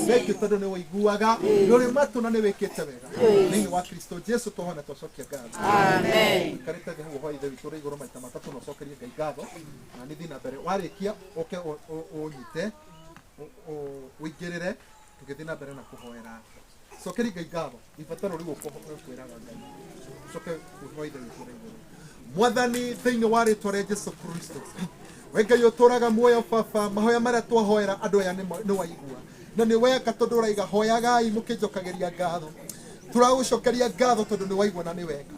Thank you tondũ nĩ wĩiguaga, nĩ ũrĩ matũ na nĩ wĩkĩte wega. Thĩinĩ wa Kristo Jesu tũhona twacokia ngatho. Amen. Ikarĩte thĩ hau ũhoe Ithe witũ ũrĩ igũrũ maita matatũ na ũcokerie Ngai ngatho. Na nĩ thiĩ na mbere. Warĩkia ũke ũnyite, ũingĩrĩre tũgĩthiĩ na mbere na kũhoera. Cokeria Ngai ngatho. Ibataro rĩu ũkwĩraga Ngai. Ũcoke ũhoe Ithe witũ ũrĩ igũrũ. Mwathani thĩinĩ wa rĩtwa rĩa Jesu Kristo, we Ngai ũtũraga muoyo baba, mahoya marĩa twahoera andũ aya nĩ waigua na nĩ weka tondũ ũraiga hoyagai mũkĩnjokagĩria ngatho. Tũragũcokeria ngatho tondũ nĩ waigua na nĩ weka.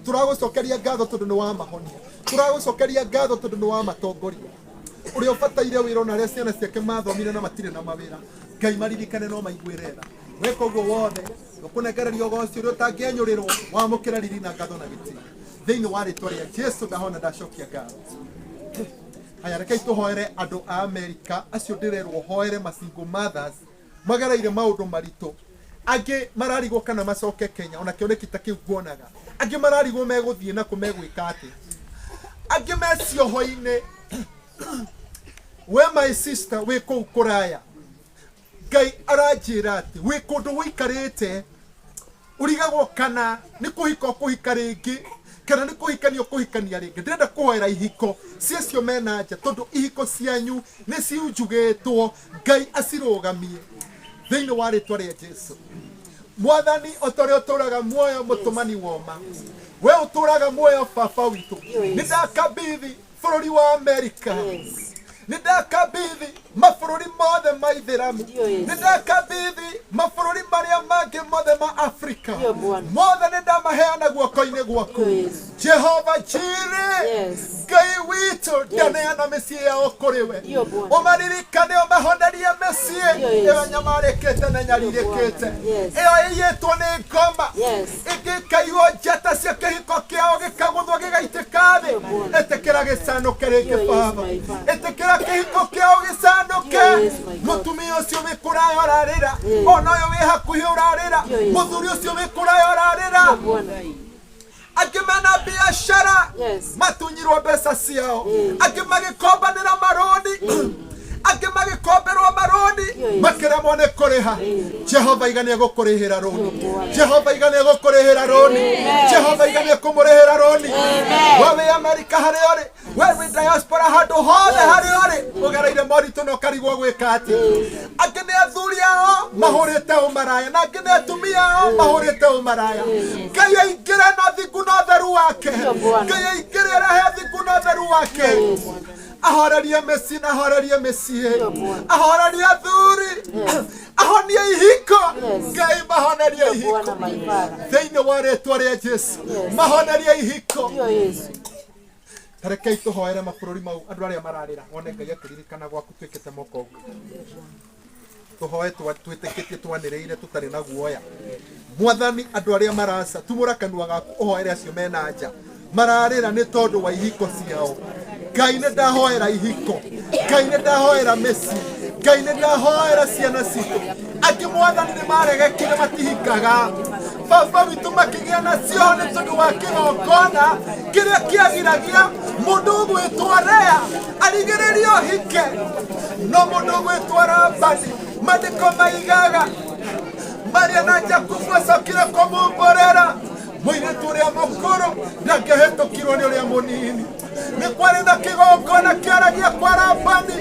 Tũragũcokeria ngatho tondũ nĩ wamahonia. Tũragũcokeria ngatho tondũ nĩ wamatongoria. Ũrĩa ũbataire wĩra ona arĩa ciana ciake mathomire na matirĩ na mawĩra, Ngai maririkane no maiguĩre tha. Weka ũguo wothe ũkũnengereria ũgoci ũrĩa ũtangĩenyũrĩrwo, wamũkĩra riri na ngatho na gĩtĩo. Thĩinĩ wa rĩtwa rĩa Jesu ndahona ndacokia ngatho. Haya, rekei tũhoere andũ a Amerika acio ndĩrerwo hoere ma single mothers magereire maũndũ maritũ. Angĩ mararigwo kana macoke Kenya, ona kĩoneki ta kĩu nguonaga. Angĩ mararigwo megũthiĩ nakũ, megwĩka atĩa. Angĩ me cioho-inĩ. We my sister wĩ kũu kũraya, Ngai aranjĩra atĩ wĩ kũndũ wĩikarĩte ũrigagwo kana nĩ kũhika ũkũhika rĩngĩ kana nĩ kũhikania ũkũhikania rĩngĩ. Ndĩrenda kũhoera ihiko ciacio mena nja, tondũ ihiko cianyu nĩ ciunjugĩtwo, Ngai acirũgamie thĩinĩ wa rĩtwa rĩa Jesu. Mwathani o ta ũrĩa ũtũraga muoyo mũtũmani woma, we ũtũraga muoyo baba witũ, nĩ ndakabithi bũrũri wa Amerika, nĩ ndakabithi mabũrũri mothe ma Ithĩramu, nĩ ndakabithi mabũrũri marĩa mangĩ mothe ma Afrika mothe, nĩ ndamaheana guoko-inĩ gwaku Jehova Jire. Ngai witũ, ndaneana mĩciĩ yao kũrĩ we, ũmaririkane, ũmahonerie mĩciĩ ĩyo nyamarĩkĩte na nyarirĩkĩte, ĩyo ĩiyĩtwo nĩ ngoma, ĩngĩkaiywo njata cia kĩhiko kĩao gĩkagũthwo gĩgaitĩka thĩ. Ĩtĩkĩra gĩcanũke rĩngĩ baba, ĩtĩkĩra kĩhiko kĩao gĩcanũke. Mũtumia ũcio wĩ kũraya ũrarĩra, ona ũyũ wĩ hakuhĩ ũrarĩra, mũthuri ũcio wĩ kũraya ũrarĩra, angĩ mena biacara matunyirwo mbeca ciao, angĩ magĩkombanĩra marũni, angĩ magĩkomberwo marũni makĩremwo nĩ kũrĩha. egũkũrĩha. Jehova iga nĩ egũkũrĩhĩra rũni. Jehova iga nĩ egũkũrĩhĩra rũni. Jehova iga nĩ ekũmũrĩhĩra rũni. We wĩ Amerika harĩa ũrĩ, we wĩ diaspora handũ hothe harĩa ũrĩ, ũgereire moritũ na ũkarigwo gwĩka atĩa. Angĩ nĩ athuri ao mahũrĩte ũmaraya, na angĩ nĩ atumia ao mahũrĩte ũmaraya. Ngai aingĩre na thingu na ũtheru wake. Ngai aingĩre arehe thingu na ũtheru wake. Ahorerie mĩciĩ na ahorerie mĩciĩ, ahorerie athuri, ahonie ihiko. Ngai mahonerie ihiko thĩinĩ wa rĩtwa rĩa Jesu, mahonerie ihiko. Tarekei tũhoere mabũrũri mau andũ arĩa mararĩra, wone Ngai akĩririkana gwaku twĩkĩte moko ũguo. Tũhoe twĩtĩkĩtie twanĩrĩire tũtarĩ na guoya. Mwathani, andũ arĩa maraca, tumũra kanua gaku ũhoere acio mena nja mararĩra nĩ tondũ wa ihiko ciao. Ngai nĩ ndahoera ihiko, Ngai nĩ ndahoera mĩciĩ, Ngai nĩ ndahoera ciana citũ. Angĩ Mwathani nĩ maregekire matihingaga, baba witũ makĩgĩa nacio nĩ tondũ wa kĩgongona kĩrĩa kĩagiragia mũndũ ũgwĩtwo Rea arigĩrĩrio hike, no mũndũ ũgwĩtwo Labani, maandĩko maigaga Maria na Jakubu acokire kũmumbũrĩra mũirĩtu ũrĩa mũkũrũ ndangĩahĩtũkirwo nĩ ũrĩa mũnini. Nĩ kwarĩ na kĩgongona kĩaragia kwa Labani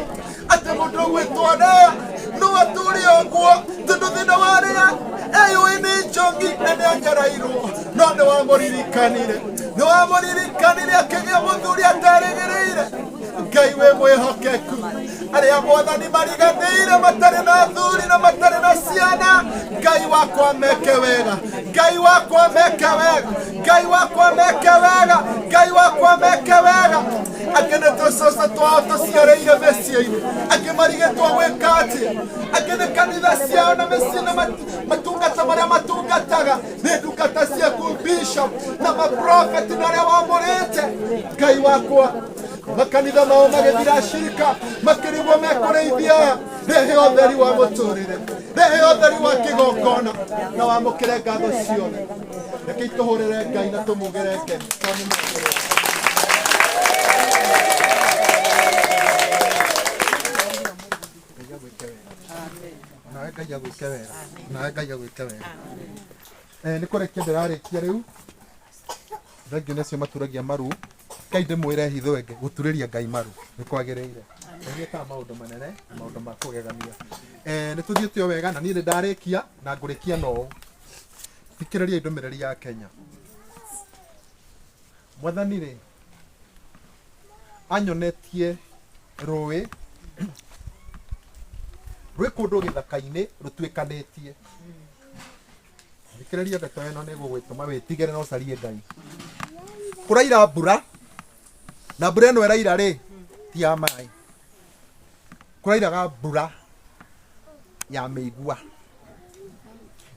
atĩ mũndũ ũgwĩtwo Lea no atũre ũguo, tondũ thĩna wa Lea eyũĩ nĩ njongi na nĩ anyarairwo, no nĩ wamũririkanire, nĩ wamũririkanire akĩgĩa mũthuri aterĩgĩrĩire. Ngai wĩ mwĩhokeku, arĩa Mwathani mariganĩire matarĩ na athuri na matarĩ na ciana, Ngai wakwa meke wega, Ngai wakwa meke wega, Ngai wakwa meke wega, Ngai wakwa meke wega. Angĩ nĩ tũcũcũ twao tũciarĩire mĩciĩ-inĩ, angĩ marigĩtwo gwĩka atĩa, angĩ nĩ kanitha ciao na mĩciĩ na matungata marĩa matungataga nĩ ndungata ciaku bishop na maprofeti na arĩa wamũrĩte. Ngai wakwa, makanitha mao magĩthira cirika makĩrigwo mekũrĩithia. Rehe ũtheri wa mũtũrĩre, rehe ũtheri wa kĩgongona na wamũkĩre ngatho ciothe. Reke tũhũrĩre Ngai na tũmugĩre ngemi tondũ nĩ mwagĩrĩire. Ngai agwĩke wega. Nawe Ngai agwĩke wega. Nawe Ngai agwĩke wega. Nĩ kũrĩkia ndĩrarĩkia rĩu. Thengio nĩ acio maturagia maru. Ngai ndĩmwĩre hitho ĩngĩ, gũturĩria Ngai maru nĩ kwagĩrĩire. Ngai ekaga maũndũ manene na maũndũ ma kũgegania. Nĩ tũthiĩte o wega na niĩ nĩ ndarĩkia na ngũrĩkia na ũũ. Thikĩrĩriai ndũmĩrĩri ya Kenya. Mwathani rĩ, anyonetie rũĩ rwĩ kũndũ gĩthaka-inĩ rũtuĩkanĩtie. Thikĩrĩria ndeto ĩno nĩ gũgwĩtũma wĩtigĩre na ũcarie Ngai. Kũraira mbura, na mbura ĩno ĩraira rĩ, ti ya maĩ. Kũrairaga mbura ya mĩigua.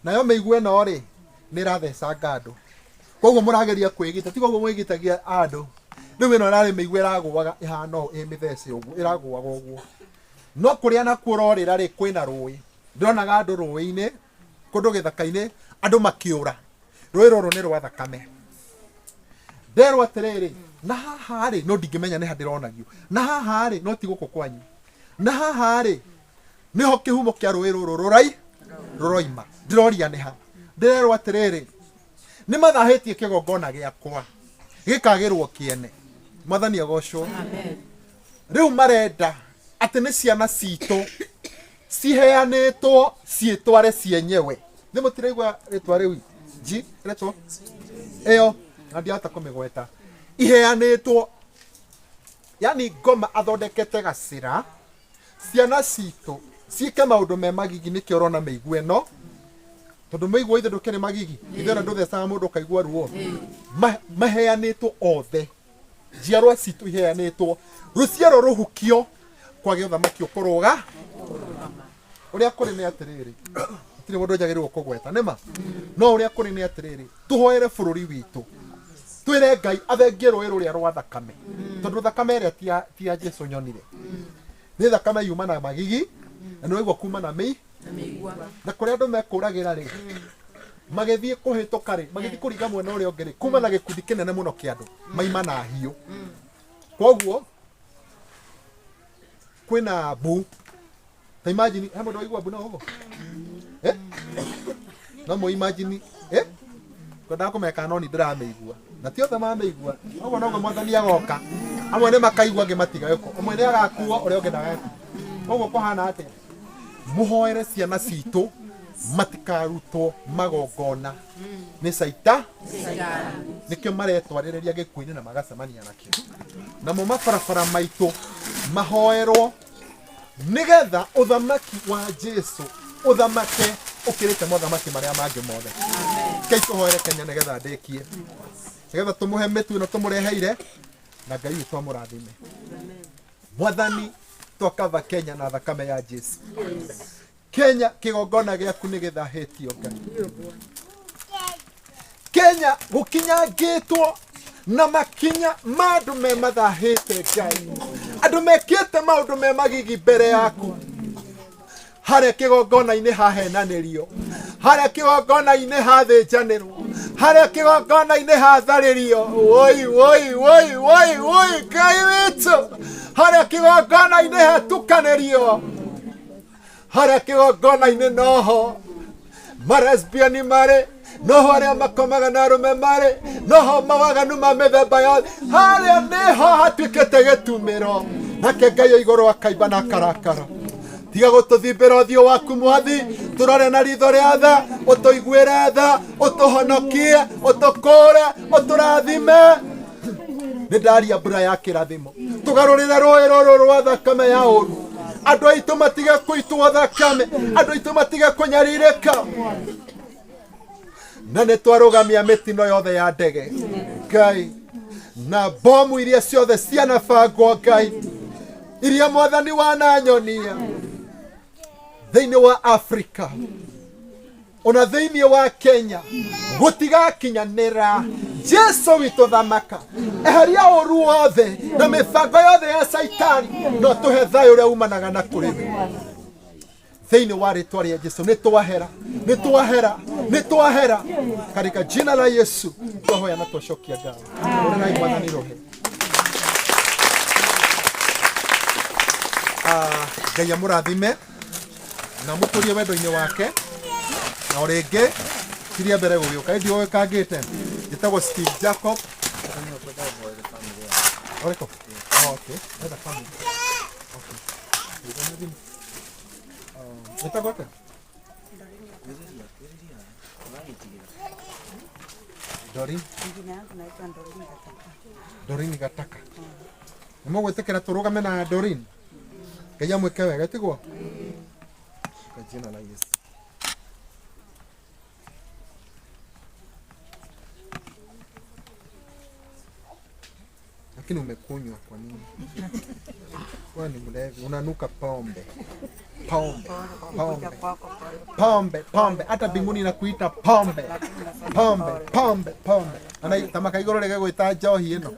Nayo mĩigua ĩno rĩ, nĩ ĩrathecanga andũ. Koguo mũrageria kwĩgita, ti koguo mwĩgitagia andũ. Rĩu ĩno ĩrarĩ mĩigua ĩragũaga ĩhana ũũ ĩ mĩthece ũguo, ĩragũaga ũguo. No kũrĩa nakuo ũrorĩra rĩ, kwĩna rũĩ. Ndĩronaga andũ rũĩ-inĩ, kũndũ gĩthaka-inĩ, andũ makĩũra. Rũĩ rũrũ nĩ rwa thakame. Nderwo atĩrĩrĩ, na haha rĩ, no ndingĩmenya nĩ ha ndĩronagio. Na haha rĩ, no ti gũkũ kwanyu. Na haha rĩ, nĩho kĩhumo kĩa rũĩ rũrũ rũrai rũroima. Ndĩroria nĩ ha. Ndĩrerwo atĩrĩrĩ, nĩ mathahĩtie kĩgongona gĩakwa gĩkagĩrwo kĩene. Mwathani agocwo. Rĩu marenda atĩ nĩ ciana citũ ciheanĩtwo ciĩtware cienyewe. Nĩ mũtiraigua rĩtwa rĩu ji rĩtwa ĩyo na ndiahota kũmĩgweta. Iheanĩtwo, yani ngoma athondekete gacĩra ciana citũ ciĩke maũndũ me magigi. Nĩkĩo ũrona mĩigua ĩno, tondũ mĩigua ithe ndũkĩrĩ magigi, ithe ona ndũthecaga mũndũ ũkaigua ruo. Maheanĩtwo othe, njiarwa citũ iheanĩtwo, rũciaro rũhukio kwage ũthamaki ũkũrũga. Ũrĩa kũrĩ nĩ atĩrĩrĩ, hatirĩ mũndũ njagĩrĩirwo kũgweta nĩma, no ũrĩa kũrĩ nĩ atĩrĩrĩ, tũhoere bũrũri witũ, twĩre Ngai athengie rũĩ rũrĩa rwa thakame, tondũ thakame ĩrĩa ti ya Jesu nyonire, nĩ thakame yuma na magigi, na nĩ waigua kuma na mĩi na kũrĩa andũ mekũragĩra rĩ, magĩthiĩ kũhĩtũka rĩ, magĩthiĩ kũringa mwena ũrĩa ũngĩ rĩ, kuma na gĩkundi kĩnene mũno kĩa andũ maima na hiũ. Koguo kwĩna mbu. Ta imagine, he mũndũ waigua mbu na ũguo? Eh? No mũ imagine eh? Kwendaga kũmeka no ni ndĩramĩigua na ti othe mamĩigua ũguo noguo mwathani agoka amwe nĩ makaigua angĩ matigagĩkwo ũmwe nĩ agakuo ũrĩa ũngĩ ndagakua ũguo kũhana atĩa mũhoere ciana citũ matikarutwo magongona nĩ caita nĩkĩo maretwarĩrĩria gĩkuũ-inĩ na magacemania nakĩo namo mabarabara maitũ mahoerwo nĩgetha ũthamaki wa Jesu ũthamake ũkĩrĩte mothamaki marĩa mangĩ mothe kei tũhoere Kenya nĩgetha ndĩkie nĩgetha tũmũhe mĩtu ĩno tũmũreheire na Ngai witũ amũrathime mwathani twakava Kenya na thakame ya Jesu Kenya kĩgongona gĩaku nĩ gĩthahĩtio Ngai Kenya gũkinyangĩtwo na makinya ma andũ me mathahĩte Ngai andũ mekĩte maũndũ me magigi mbere yaku harĩa kĩgongona-inĩ hahenanĩrio harĩa kĩgongona-inĩ hathĩnjanĩrwo harĩa kĩgongona-inĩ hatharĩrio woi woi woi woi woi Ngai witũ harĩa kĩgongona-inĩ hatukanĩrio harĩa kĩgongona-inĩ noho maresbiani marĩ noho arĩa makomaga na arũme marĩ noho mawaganu ma mĩthemba yothe harĩa nĩho hatuĩkĩte gĩtumĩro nake Ngai wa igũrũ akaimba na akarakara tiga gũtũthimbĩra ũthiũ waku mwathi tũrore na ritho rĩa tha ũtũiguĩre tha ũtũhonokie ũtũkũre ũtũrathime nĩ ndaria mbura ya kĩrathimo tũgarũrĩre rũĩ rũrũ rwa thakame ya ũru andũ aitũ matige kũitwo thakame andũ aitũ matige kũnyarirĩka na nĩ twarũgamia mĩtino yothe ya ndege Ngai na bomu iria ciothe cianabangwo Ngai iria mwathani wananyonia thĩinĩ wa Afrika ona thĩinĩ wa Kenya gũtigakinyanĩra Jesu witũ thamaka eheria ũru wothe na mĩbango yothe ya Caitani no tũhe thayũ ũrĩa umanaga na kũrĩ we thĩinĩ wa rĩtwa rĩa Jesu nĩ twahera nĩ twahera nĩ twahera katika jina la Yesu twahoya na twacokia ngatho ũrĩrai mwathani rũhe Ngai amũrathime na mũtũrie wendo-inĩ wake na o rĩngĩ kiria mbere gũgĩũka ĩndi ũgĩkangĩte njĩtagwo Steve Jacob ũrĩkũ Oh, okay. Enda family. Okay. Njĩtagwo atĩa? Dorin Jina yangu naitwa Doreen Gataka. Dorin Gataka nĩ mũgwĩtĩkĩra tũrũgame na Dorin Ngai amwĩke wega tiguo kwa jina la Yesu lakini umekunywa kwa nini? Wewe ni mlevi, unanuka pombe pombe pombe pombe pombe, hata mbinguni inakuita pombe pombe pombe pombe. Ana tamaka igũrũ rĩgagwĩta njohi ĩno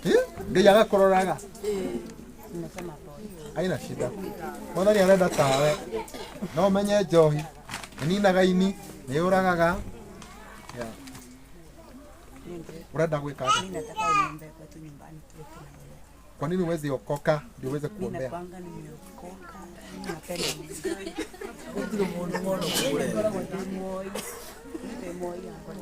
Eh, Ngai agakũroraga aina shida. Mwathani arenda tawe no ũmenye njohi ĩninaga ini nĩ yũragaga. Yeah. Urenda gwĩka atĩa? Mimi nataka uniombee kwetu nyumbani tuwe tunaelewa. Kwa nini uwezi okoka ndio uweze Mimi kuombea? nakwanga nimeokoka, mimi napenda Mungu. Ndĩ moi yakwa.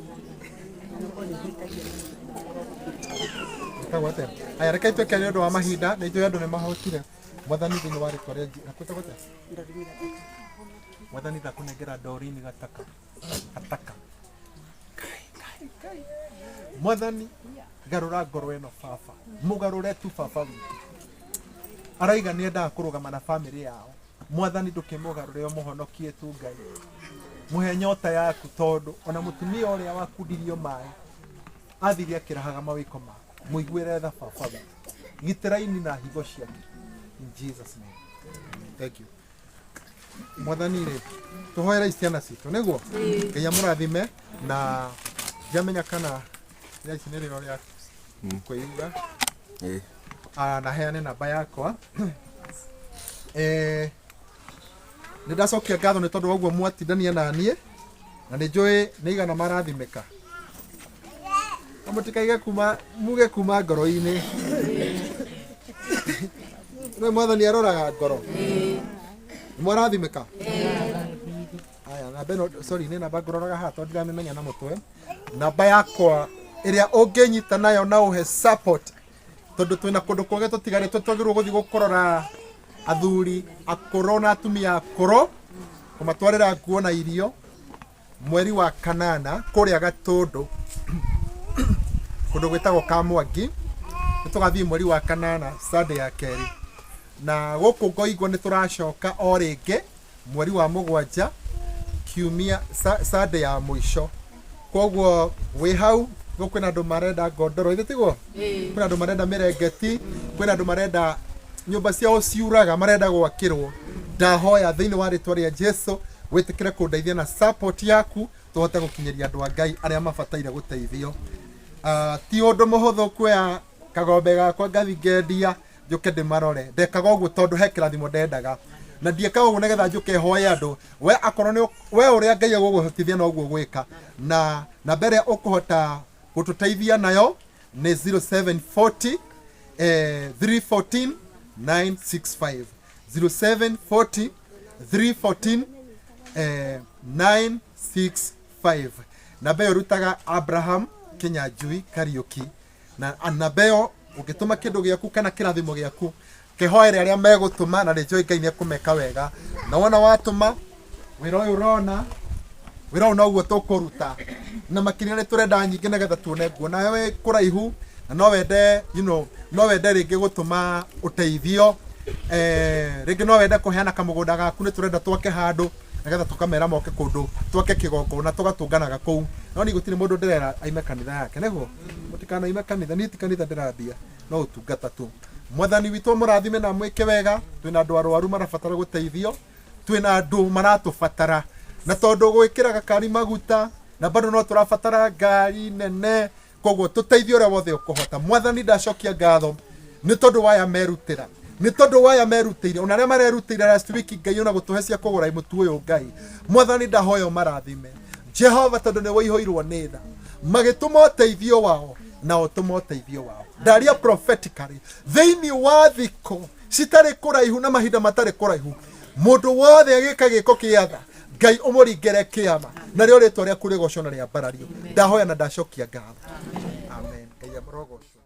Ĩtagwo atĩa? Aya, reke ituĩke nĩ ũndũ wa mahinda nĩ njũĩ andũ nĩ mahotire mwathani thĩinĩ wa rĩtwa rĩa Jesu. Nakwĩtagwo atĩa? Doreen Gataka. Mwathani ndakũnengera Doreen Gataka Gataka. Kai, kai, kai. Mwathani garũra ngoro ĩno baba mũgarũre tu baba witũ araiga nĩ endaga kũrũgama na bamĩrĩ yao mwathani ndũkĩmũgarũre ũmũhonokie tu Ngai mũhe nyota yaku tondũ ona mũtumia ũrĩa wakundirio maĩ athire akĩrahaga mawĩko maku mũiguĩre tha baba witũ gitĩra ini na higo ciake in Jesus name thank you mwathani rĩ tũhoere ciana citũ nĩguo Ngai amũrathime na ndiamenya kana rĩa ici nĩ rĩo rĩa kwĩiga Ah, na heane namba yakwa Eh, nĩ ndacokia ngatho nĩ tondũ wa ũguo mwatindania na niĩ na nĩ njũĩ nĩ igana marathimĩka na mũtikaige kuma muge kuma ngoro-inĩ nĩ mwathani aroraga ngoro nĩ mwarathimĩka Namba ĩno, sorry, nĩ namba ngũroraga haha tondũ ndiramĩmenya na mũtwe. Namba yakwa ĩrĩa ũngĩnyita nayo na ũhe support, tondũ twĩna kũndũ kũngĩ tũtigarĩtwo twagĩrĩirwo gũthiĩ gũkũrora athuri akũrũ na atumia akũrũ, kũmatwarĩra nguo na irio mweri wa kanana kũrĩa Gatũndũ, kũndũ gwĩtagwo Kamwangi. Nĩ tũgathiĩ mweri wa kanana Sunday ya kerĩ, na gũkũ Ngoingwo nĩ tũracoka o rĩngĩ mweri wa mũgwanja kiumia Sunday ya mũico. Koguo wĩ hau kwĩna andũ marenda ngondoro, ithe tiguo? Kwĩna andũ marenda mĩrengeti, kwĩna andũ marenda nyũmba ciao ciuraga, marenda gwakĩrwo. Ndahoya thĩinĩ wa rĩtwa rĩa Jesu wĩtĩkĩre kũndeithia na support yaku tũhote gũkinyĩria andũ a Ngai arĩa mabataire gũteithio. Ti ũndũ mũhũthũ kuoya kagombe gakwa ngathi ngendia njũke ndĩmarore. Ndekaga ũguo tondũ he kĩrathimo ndendaga, na ndiekaga ũguo nĩgetha njũke hoye andũ. We akorwo nĩ we ũrĩa Ngai egũgũhotithia noguo gwĩka, na namba ĩrĩa ũkũhota gũtũteithia nayo nĩ 0740 314 965, 0740 314 965. Namba ĩyo ĩrutaga Abraham Kinyanjui Kariũki, na namba ĩyo ũngĩtũma kĩndũ gĩaku kana kĩrathimo gĩaku, kĩhoere arĩa megũtũma, na nĩnjũĩ Ngai nĩ ekũmeka wega. Na wona watũma wĩra ũyũ, ũrona wĩra ũyũ noguo tũkũruta, na makĩria nĩ tũrenda nyingĩ nĩgetha tuone nguo. Nawe wĩ kũraihu na no wende no wende rĩngĩ gũtũma ũteithio, rĩngĩ no wende kũheana kamũgũnda gaku, nĩ tũrenda twake handũ nĩgetha tũkamera moke kũndũ twake kĩgongona tũgatũnganaga kũu. No ni gũtirĩ mũndũ ndĩrera aime kanitha yake, nĩguo mũtikanaime kanitha. Niĩ ti kanitha ndĩrambia, no ũtungata tu. Mwathani witũ mũrathime na mwĩke wega. Twĩna andũ arwaru marabatara gũteithio, twĩna andũ maratũbatara, na tondũ gwĩkĩra gakari maguta na bado no tũrabatara ngari nene, koguo tũteithie ũrĩa wothe ũkũhota. Mwathani, ndacokia ngatho nĩ tondũ waya merutĩra, nĩ tondũ waya merutĩire, ona arĩa marerutĩire last week, Ngai, ona gũtũhe cia kũgũra mũtu ũyũ. Ngai Mwathani, ndahoya ũmarathime, Jehova, tondũ nĩ waihũirwo nĩ tha magĩtũma ũteithio wao, na ũtũma ũteithio wao. Ndaria prophetically thĩinĩ wa thikũ citarĩ kũraihu na mahinda matarĩ kũraihu, mũndũ wothe agĩka gĩko kĩa tha, Ngai ũmũringĩre kĩama, narĩo rĩtwa rĩaku rĩgocwo na rĩambarario. Ndahoya na ndacokia ngatho, amen. Ngai amũrogocwo.